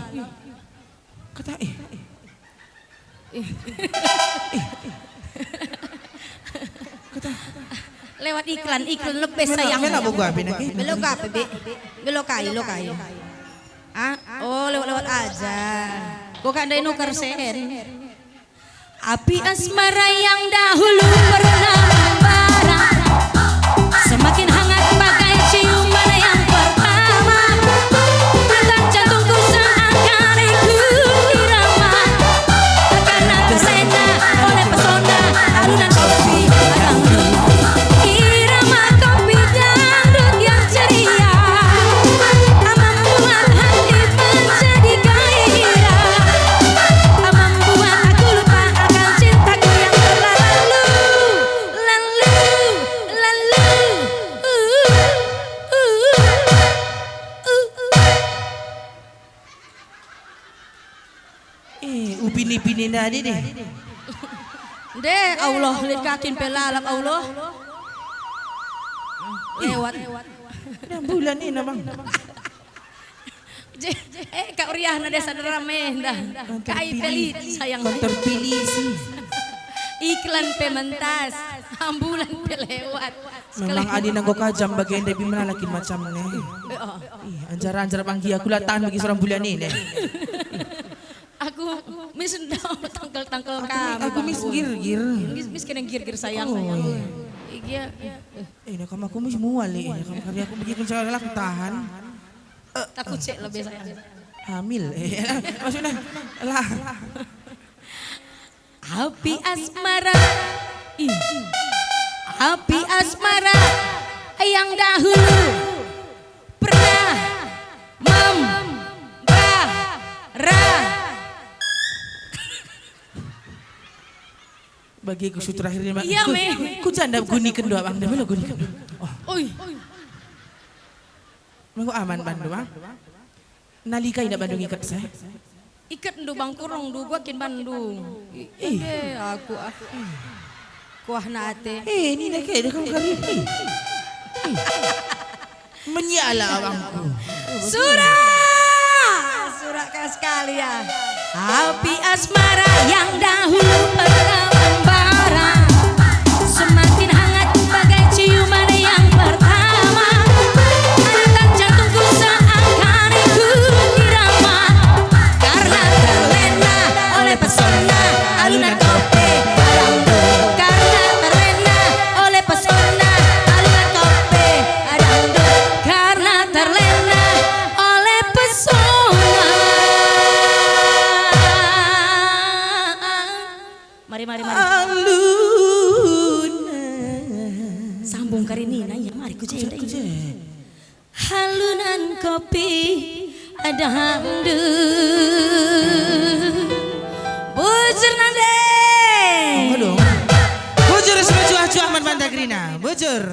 Kata, ih. Ih. Kata. Lewat iklan, iklan lebih sayang. Mena, mena buku api nake? Belok api, Be? Belok kai, lo kai? Ah, oh, lewat-lewat aja. Kok kak ndai nuker sen? Api asmara yang dahulu pernah membara, semakin hangat bagai ciuman yang pertama. Detak jantungku seakan ikut irama, karena terlena oleh pesona alunan kopi dangdut. Irama kopi dangdut yang ceria membuat hati menjadi gairah, membuat aku lupa akan cintaku yang telah lalu, lalu, lalu. Uh, uh, uh, uh. Eh, upini-pini ndai deh. Nde, Allah, lit kakin pe lalap, Allah. Lewat. Dah bulan ini, Bang. Je, eh, kak uriahna desa derame ndah. Kai pelit, sayang. Terpilih sih. Iklan pe mentas, ambulan pe lewat. Memang adi nanggo kajam bage ndai bi melala kin macam ne. Oh. Ih, anjar-anjar banggi aku la tahan bagi seorang bulan ini. Aku mis ndau tangkel-tangkel kami. Aku mis girgir. Mis, mis kena girgir sayang, oh, sayang. Iya. Iya. Eh, nah, kamu aku mis mual, eh. Nah, kamu kari aku begitu cara aku tahan. Eh, takut cek lebih sayang. Hamil. Eh, maksudnya lah. Api asmara. Ih. Api asmara yang dahulu pernah membara. Bagi ku sutra akhirnya, Bang. Iya, me. Ku janda guniken doa, Bang. Dah, guniken. Oh. Oi. Mengko aman bandu, Bang? Nalika ina bandu ngiket saya? Iket ndu, Bang, kurung ndu, gua kin bandu. I-, ih. Ende aku, ah. Kuah nate. Eh, ini nak kayak dia kamu kari. Ih. Ih. Menyala abangku. Surak! Surak keras sekali ya. Api asmara yang dahulu pernah membara, semakin hangat bagai ciuman yang pertama. Detak jantungku seakan ikut irama, karena terlena oleh pesona alunan kopi dangdut. Karena terlena oleh pesona alunan kopi dangdut. Karena terlena oleh pesona. Mari, mari, mari. Alunan. Sambung kari nina, ya, mari ku jenda. Ku jenda. Alunan kopi dangdut. Bujur nande. Apa dong? Bujur semejuah-juah man banta kerina. Bujur.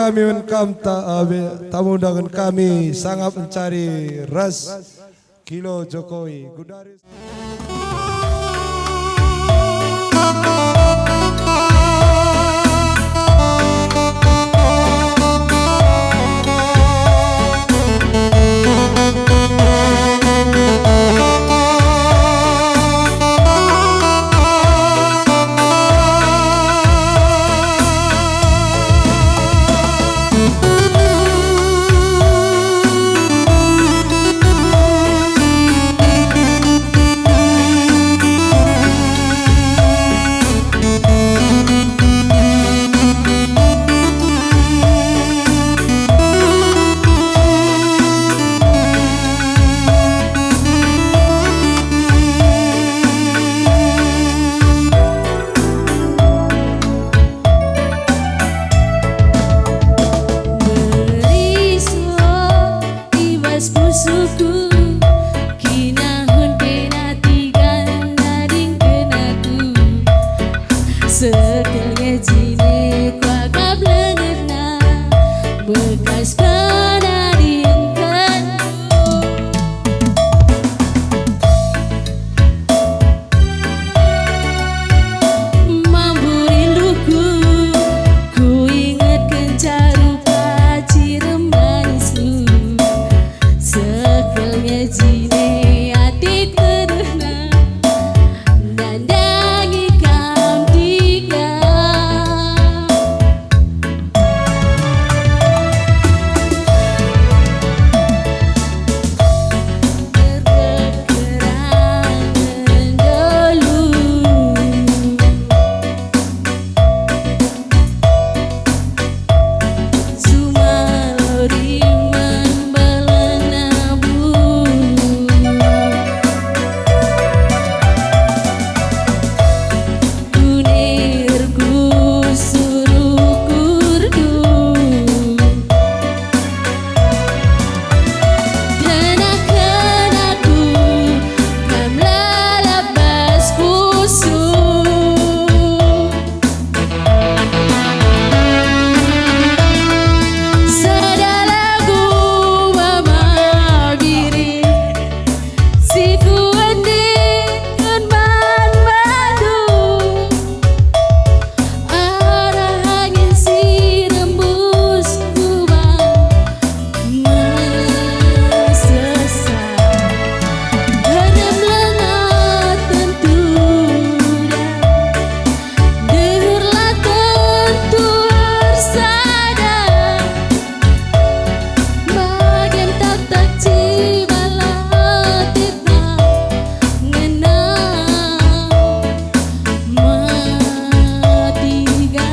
Kami man kam ta-, abe, tamu undangen kami sangap mencari ras Kilo Jokowi. Gudari. Meriso i bas pusuhku, kinahun kena tiga nadingken aku. Sekel nge jine kuakap lengetna, bekas penadingken. Mambu rinduku, kuingetkenca rupa cirem manismu. Sekel nge jine atik terehna, nandangi kam tiga. Kunir ku suruh kurdu, denahken aku kam lalap bas pusuh. Sada lagu mama biri si kuendeken man bandu, arah angin si rembus kubang mesesat. Berem lenga tentu dah, deher la tentu ersada. Bagen tatap cibalah titna ngena matiga.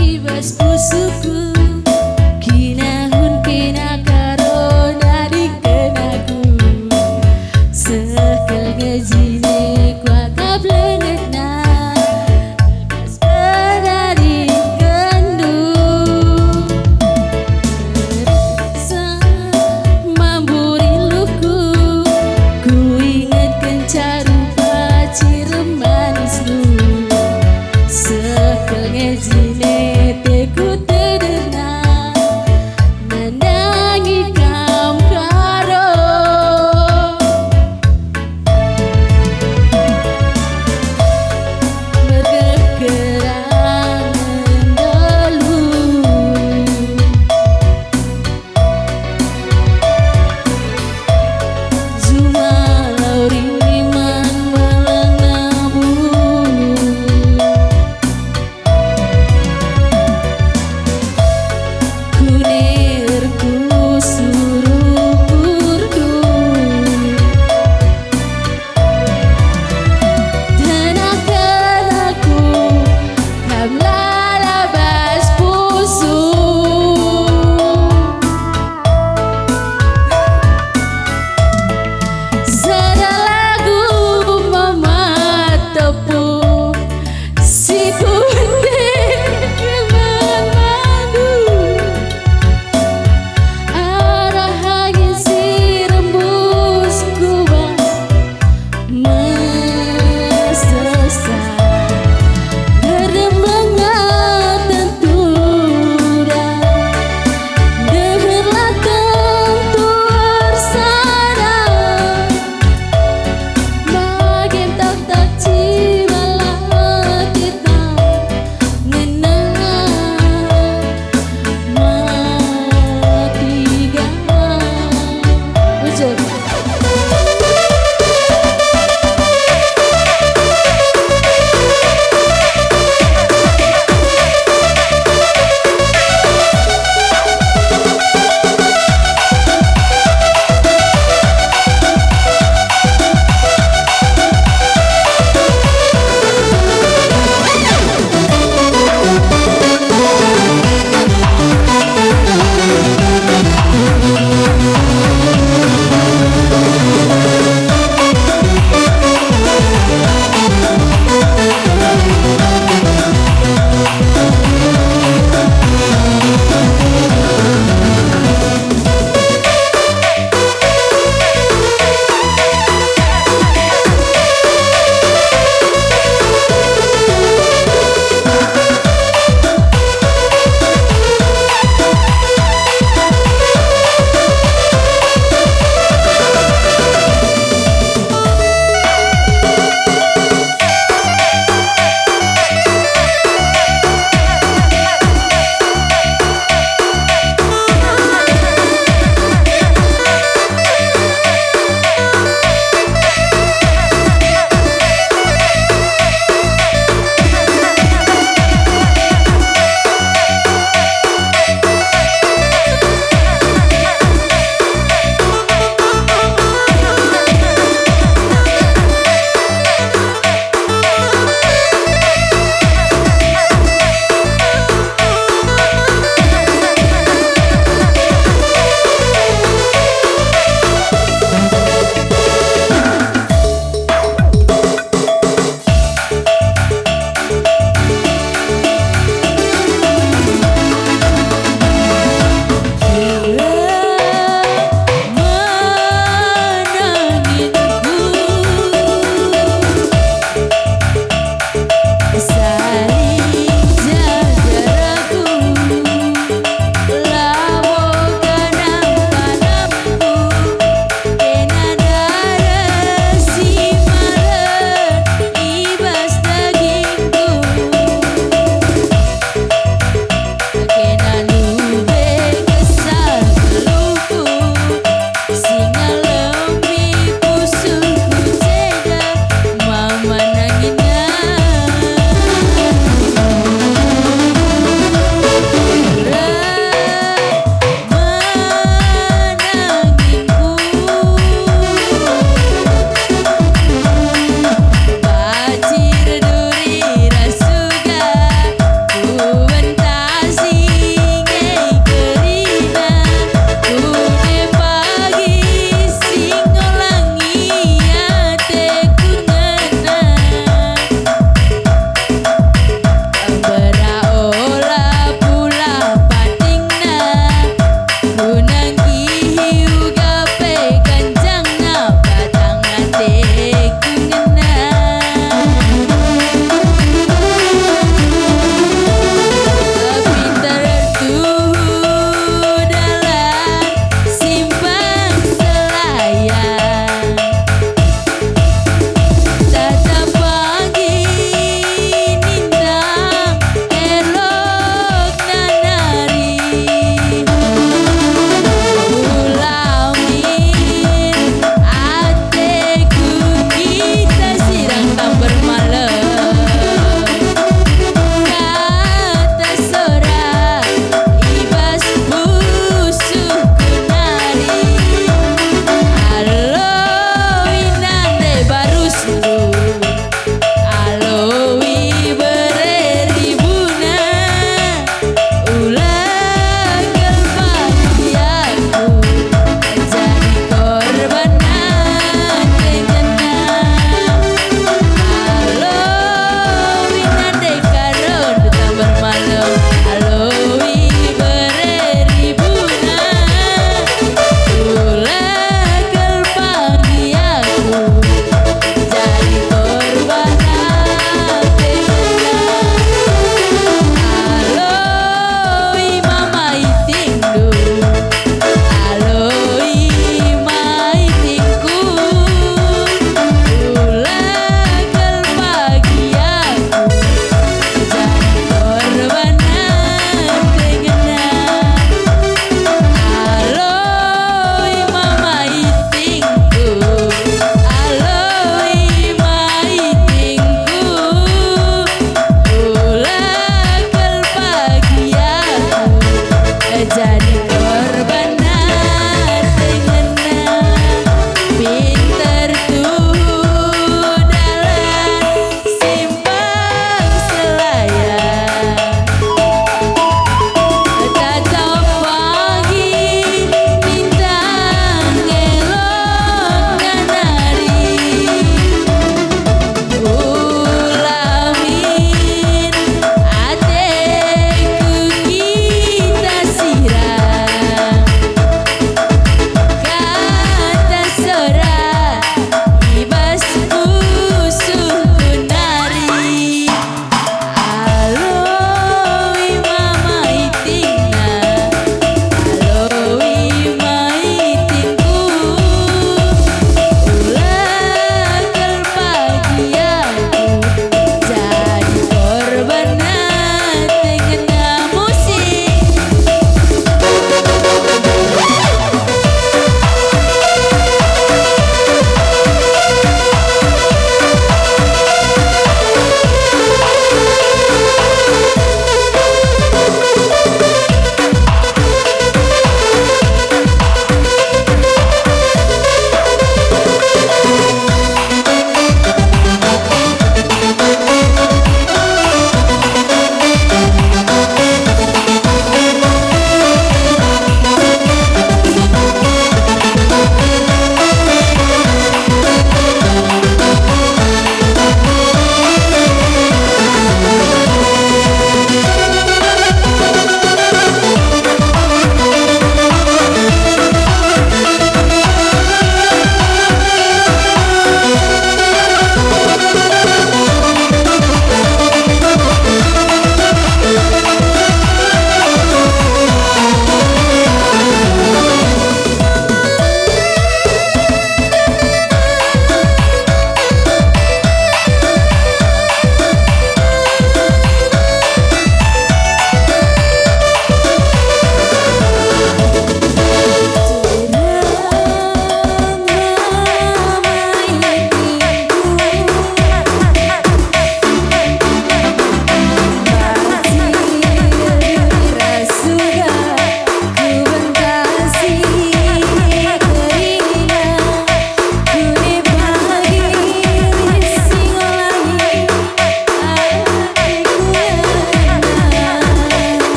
I bas pusuhku, kinahun kena karo nadingken aku. Sekel nge jine kuakap lengetna, bekas penadingkenndu. Sa mambu rinduku, kuingetkenca rupa cirem manismu. Sekel nge jine teku tedeh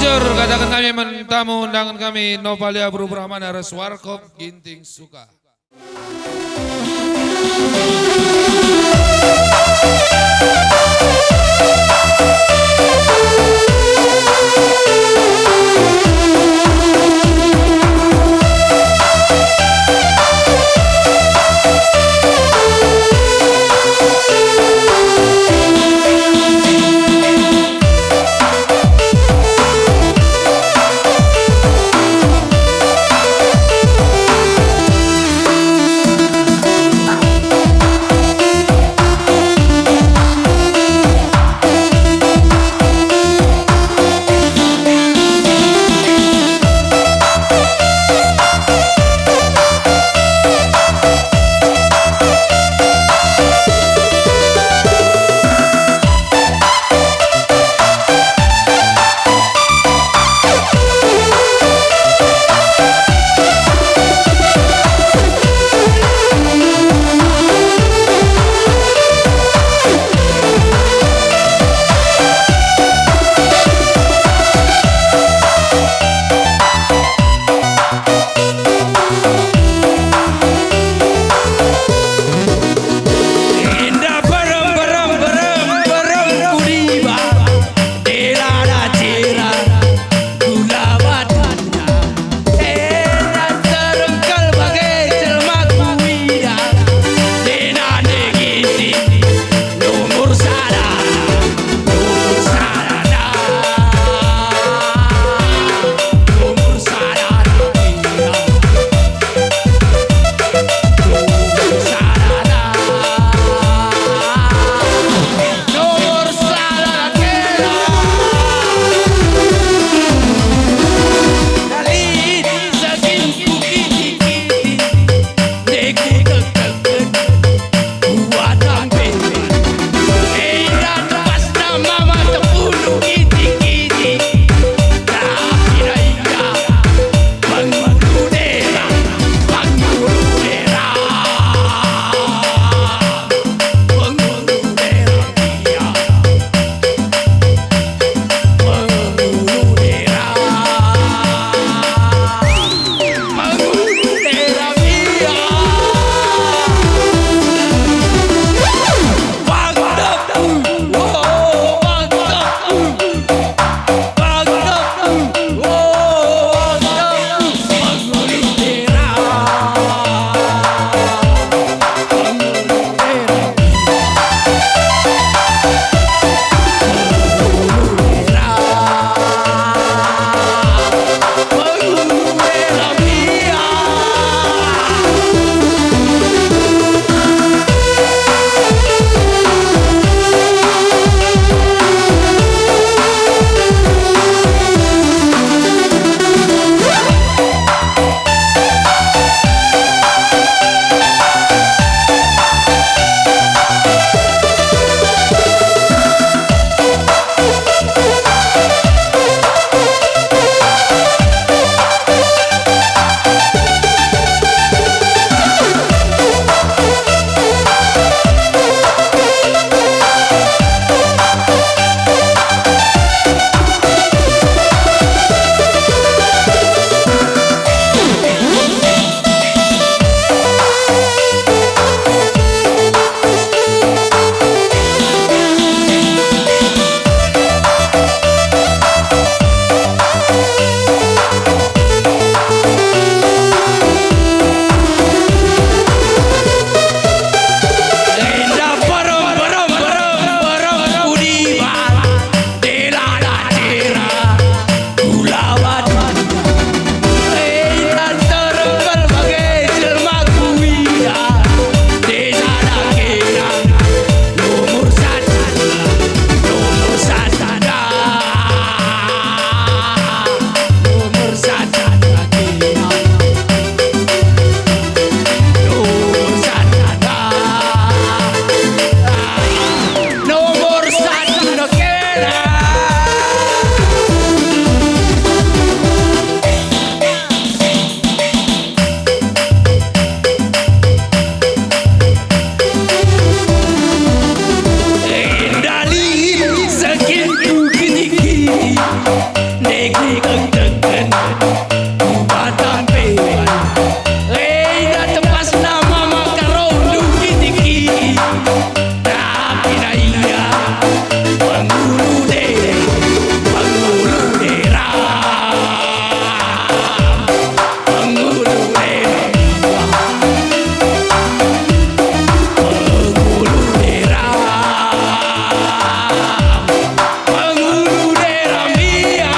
Kataken kami man tamu undangan kami, Novalia Berubrahmana ras Warkop Ginting Suka. Kenteken ku Batampe. Enda tempasna mama karo ndungkitiki. Tapi na ia pengulu de, pengulu dera. Pengulu dera. Pengulu dera. Pengulu dera mia.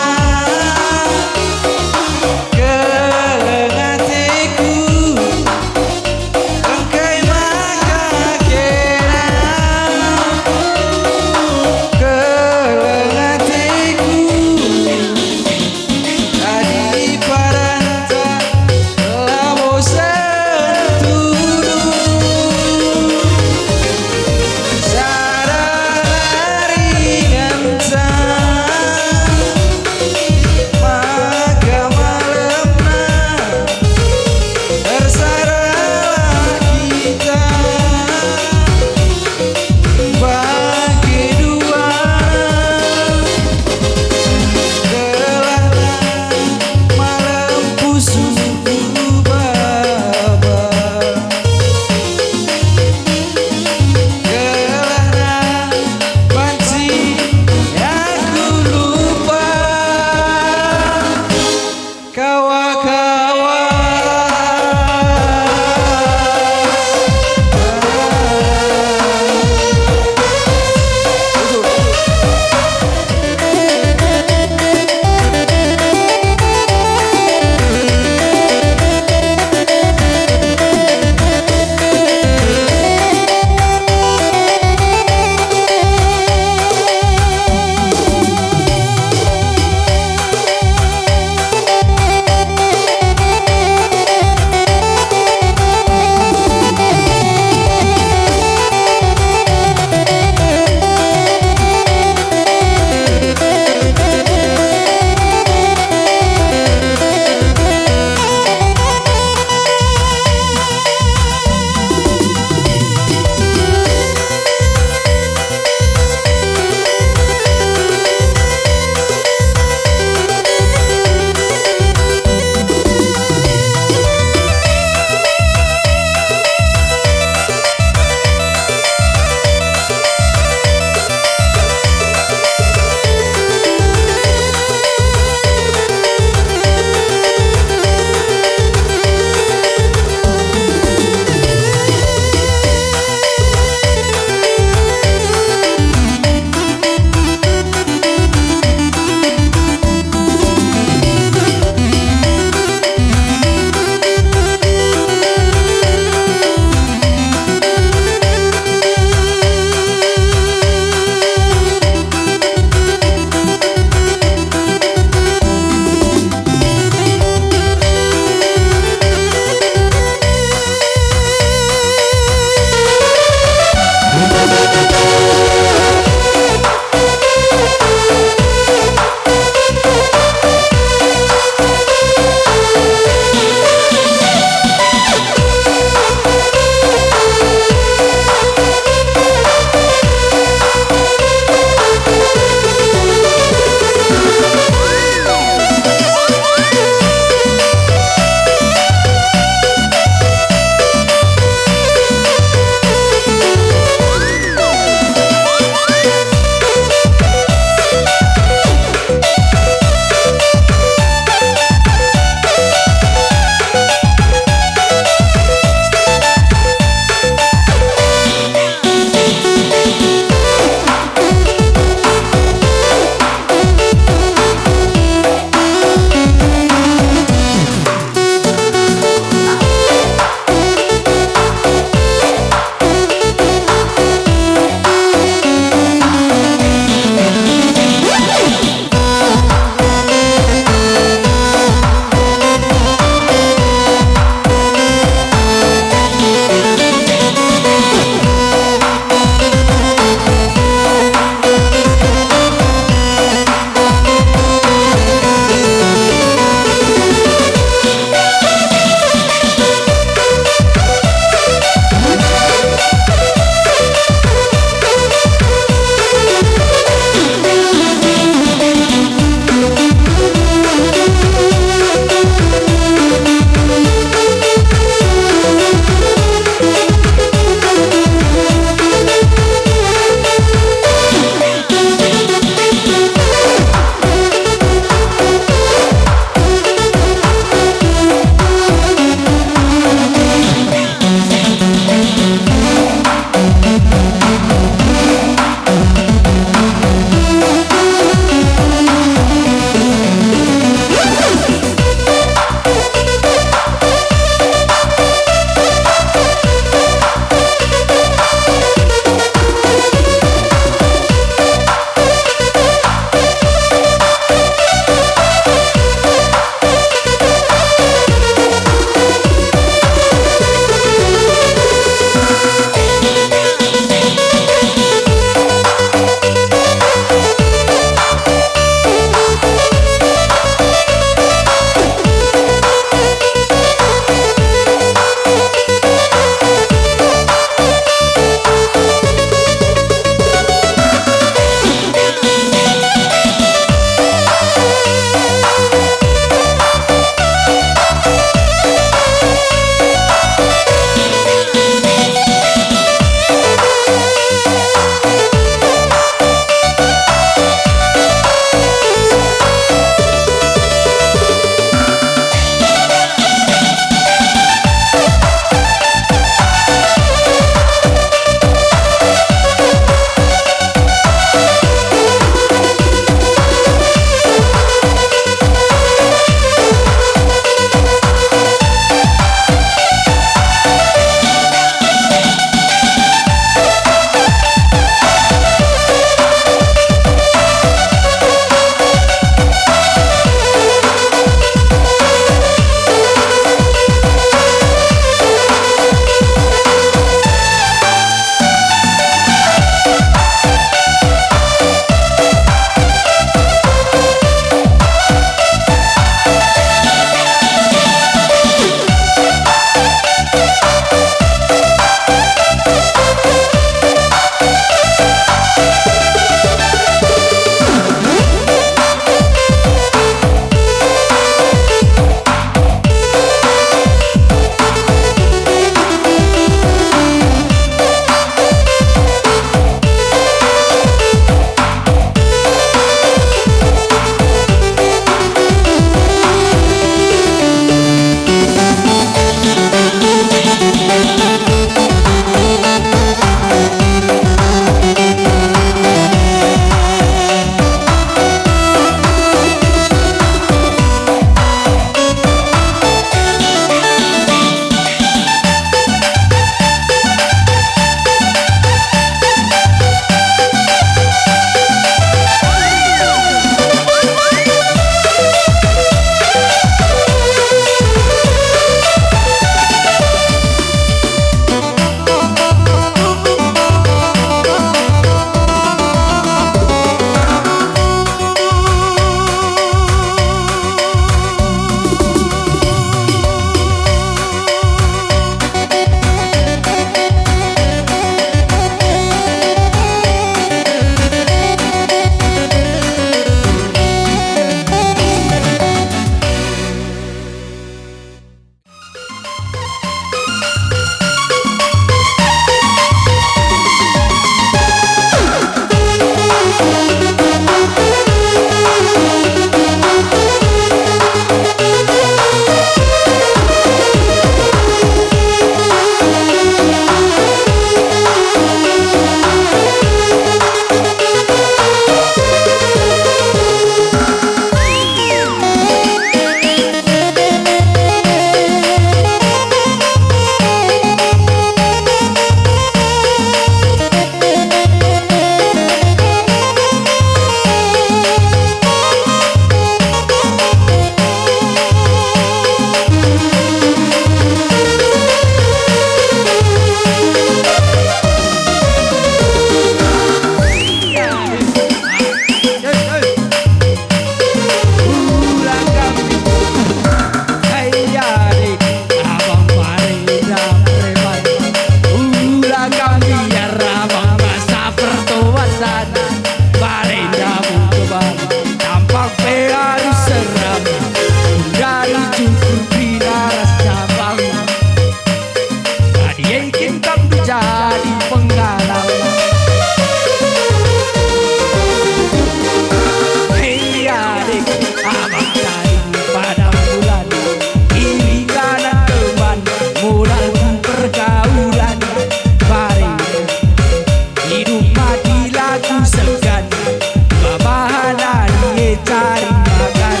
cari makan.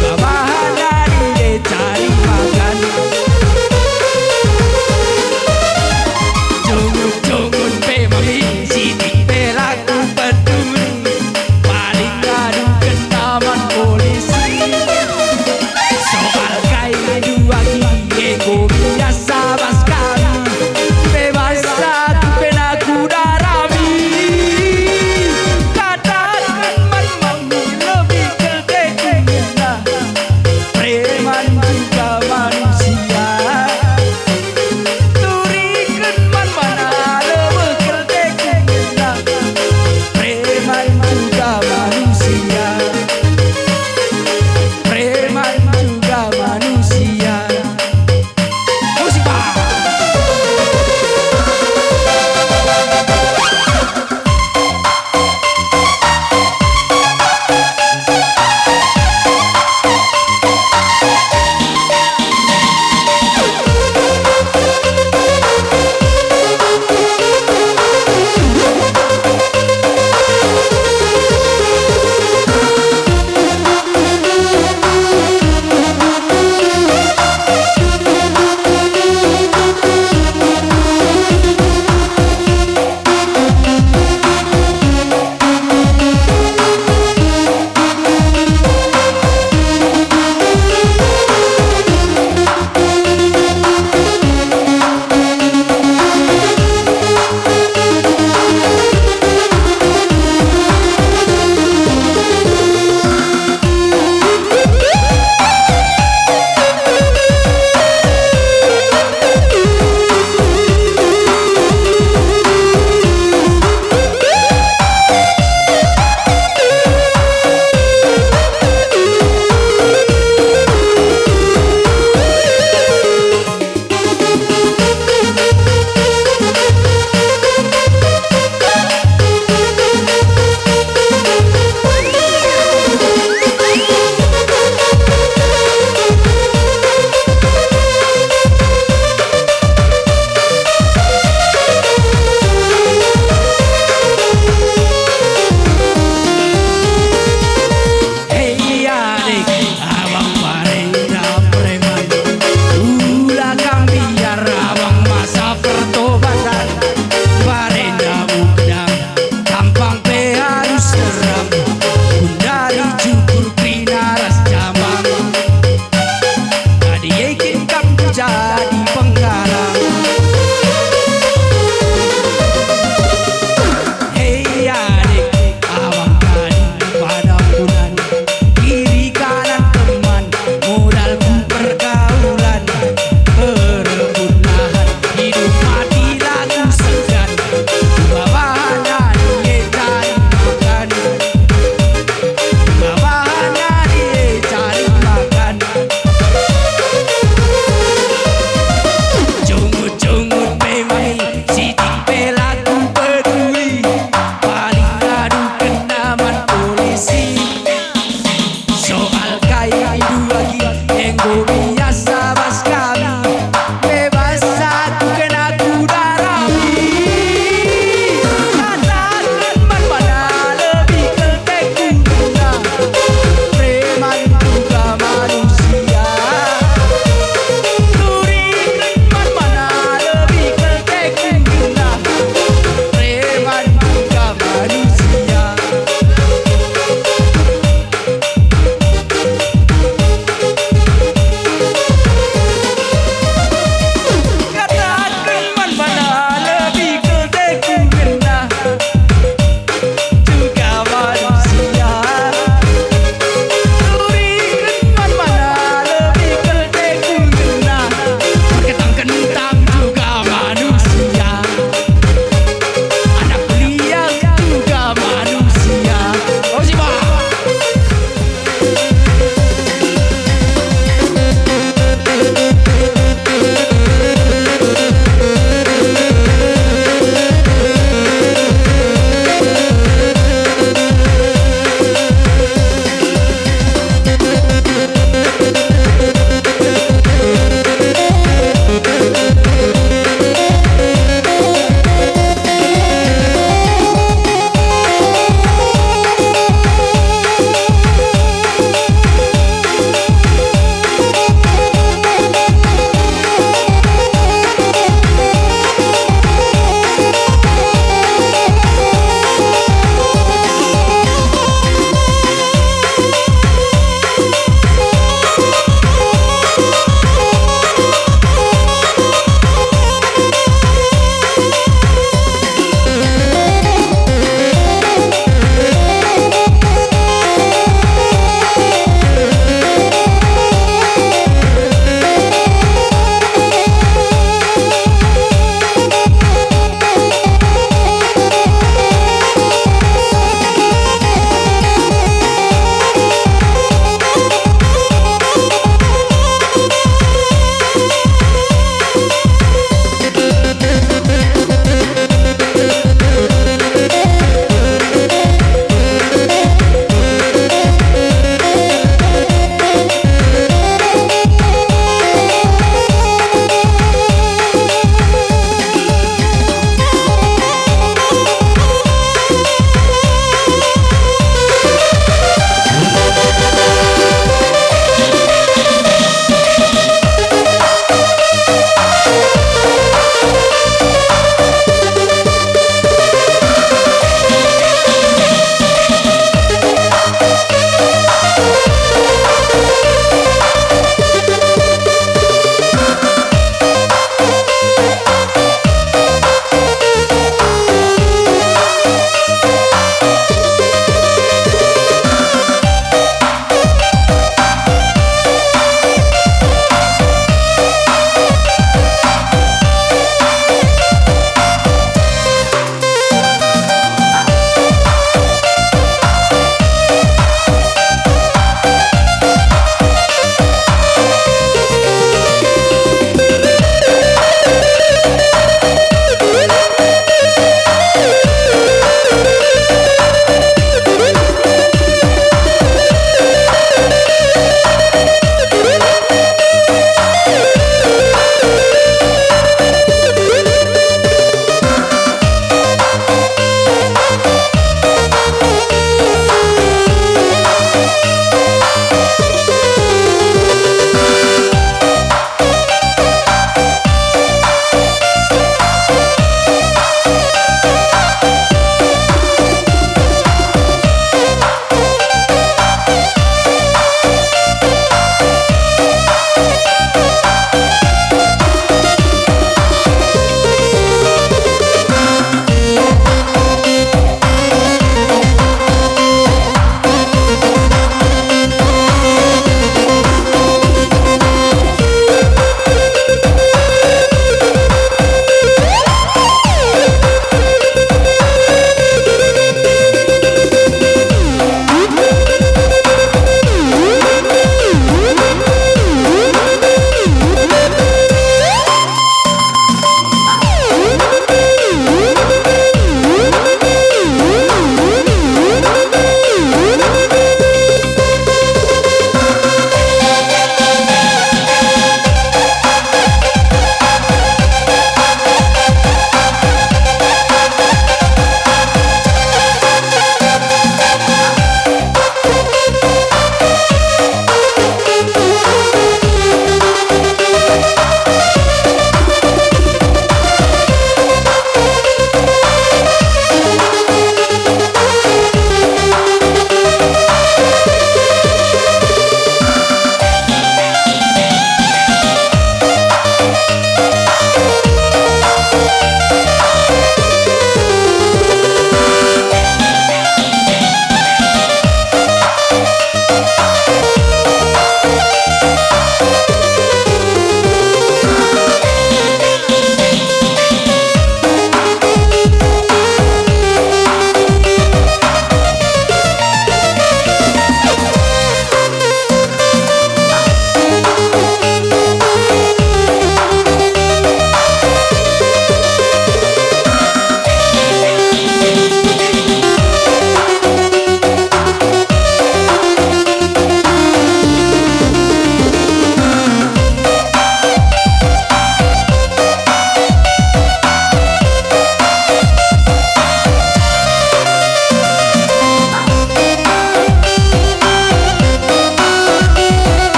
Babahan ari e cari makan. Jungut-jungut pe mami, sitik pe la ku peduli. Paling ngadu kena man polisi. Soal kai dua kie enggo biasa bas kami. Bebas satu pe na kudarami. Kataken man mami lebih keltek guna. Preman juga manusia. Turiken man mana lebih keltek guna. Preman juga manusia. Preman juga manusia. Musik, Bang. Hei adik, abang barenda preman. Ula kam biar abang masa pertobatan. Barenda mukdang, tampang pe harus terang. Gundari cukur kerina ras jamang. Adi yakin kam jadi penggalang. Hei adik, awang tadi pada bulan, kiri kanan teman, modalku pergaulan, berebut lahan, hidup mati laku segan, babahan adi e cari makan, babahan adi e cari makan. Jungut-jungut pe mami, sitik pe la ku peduli. Paling ngadu kena man polisi. Soal kai dua kie enggo biasa bas kami. Bebas aku kena kudarami. Kataken man mana lebih keltek guna.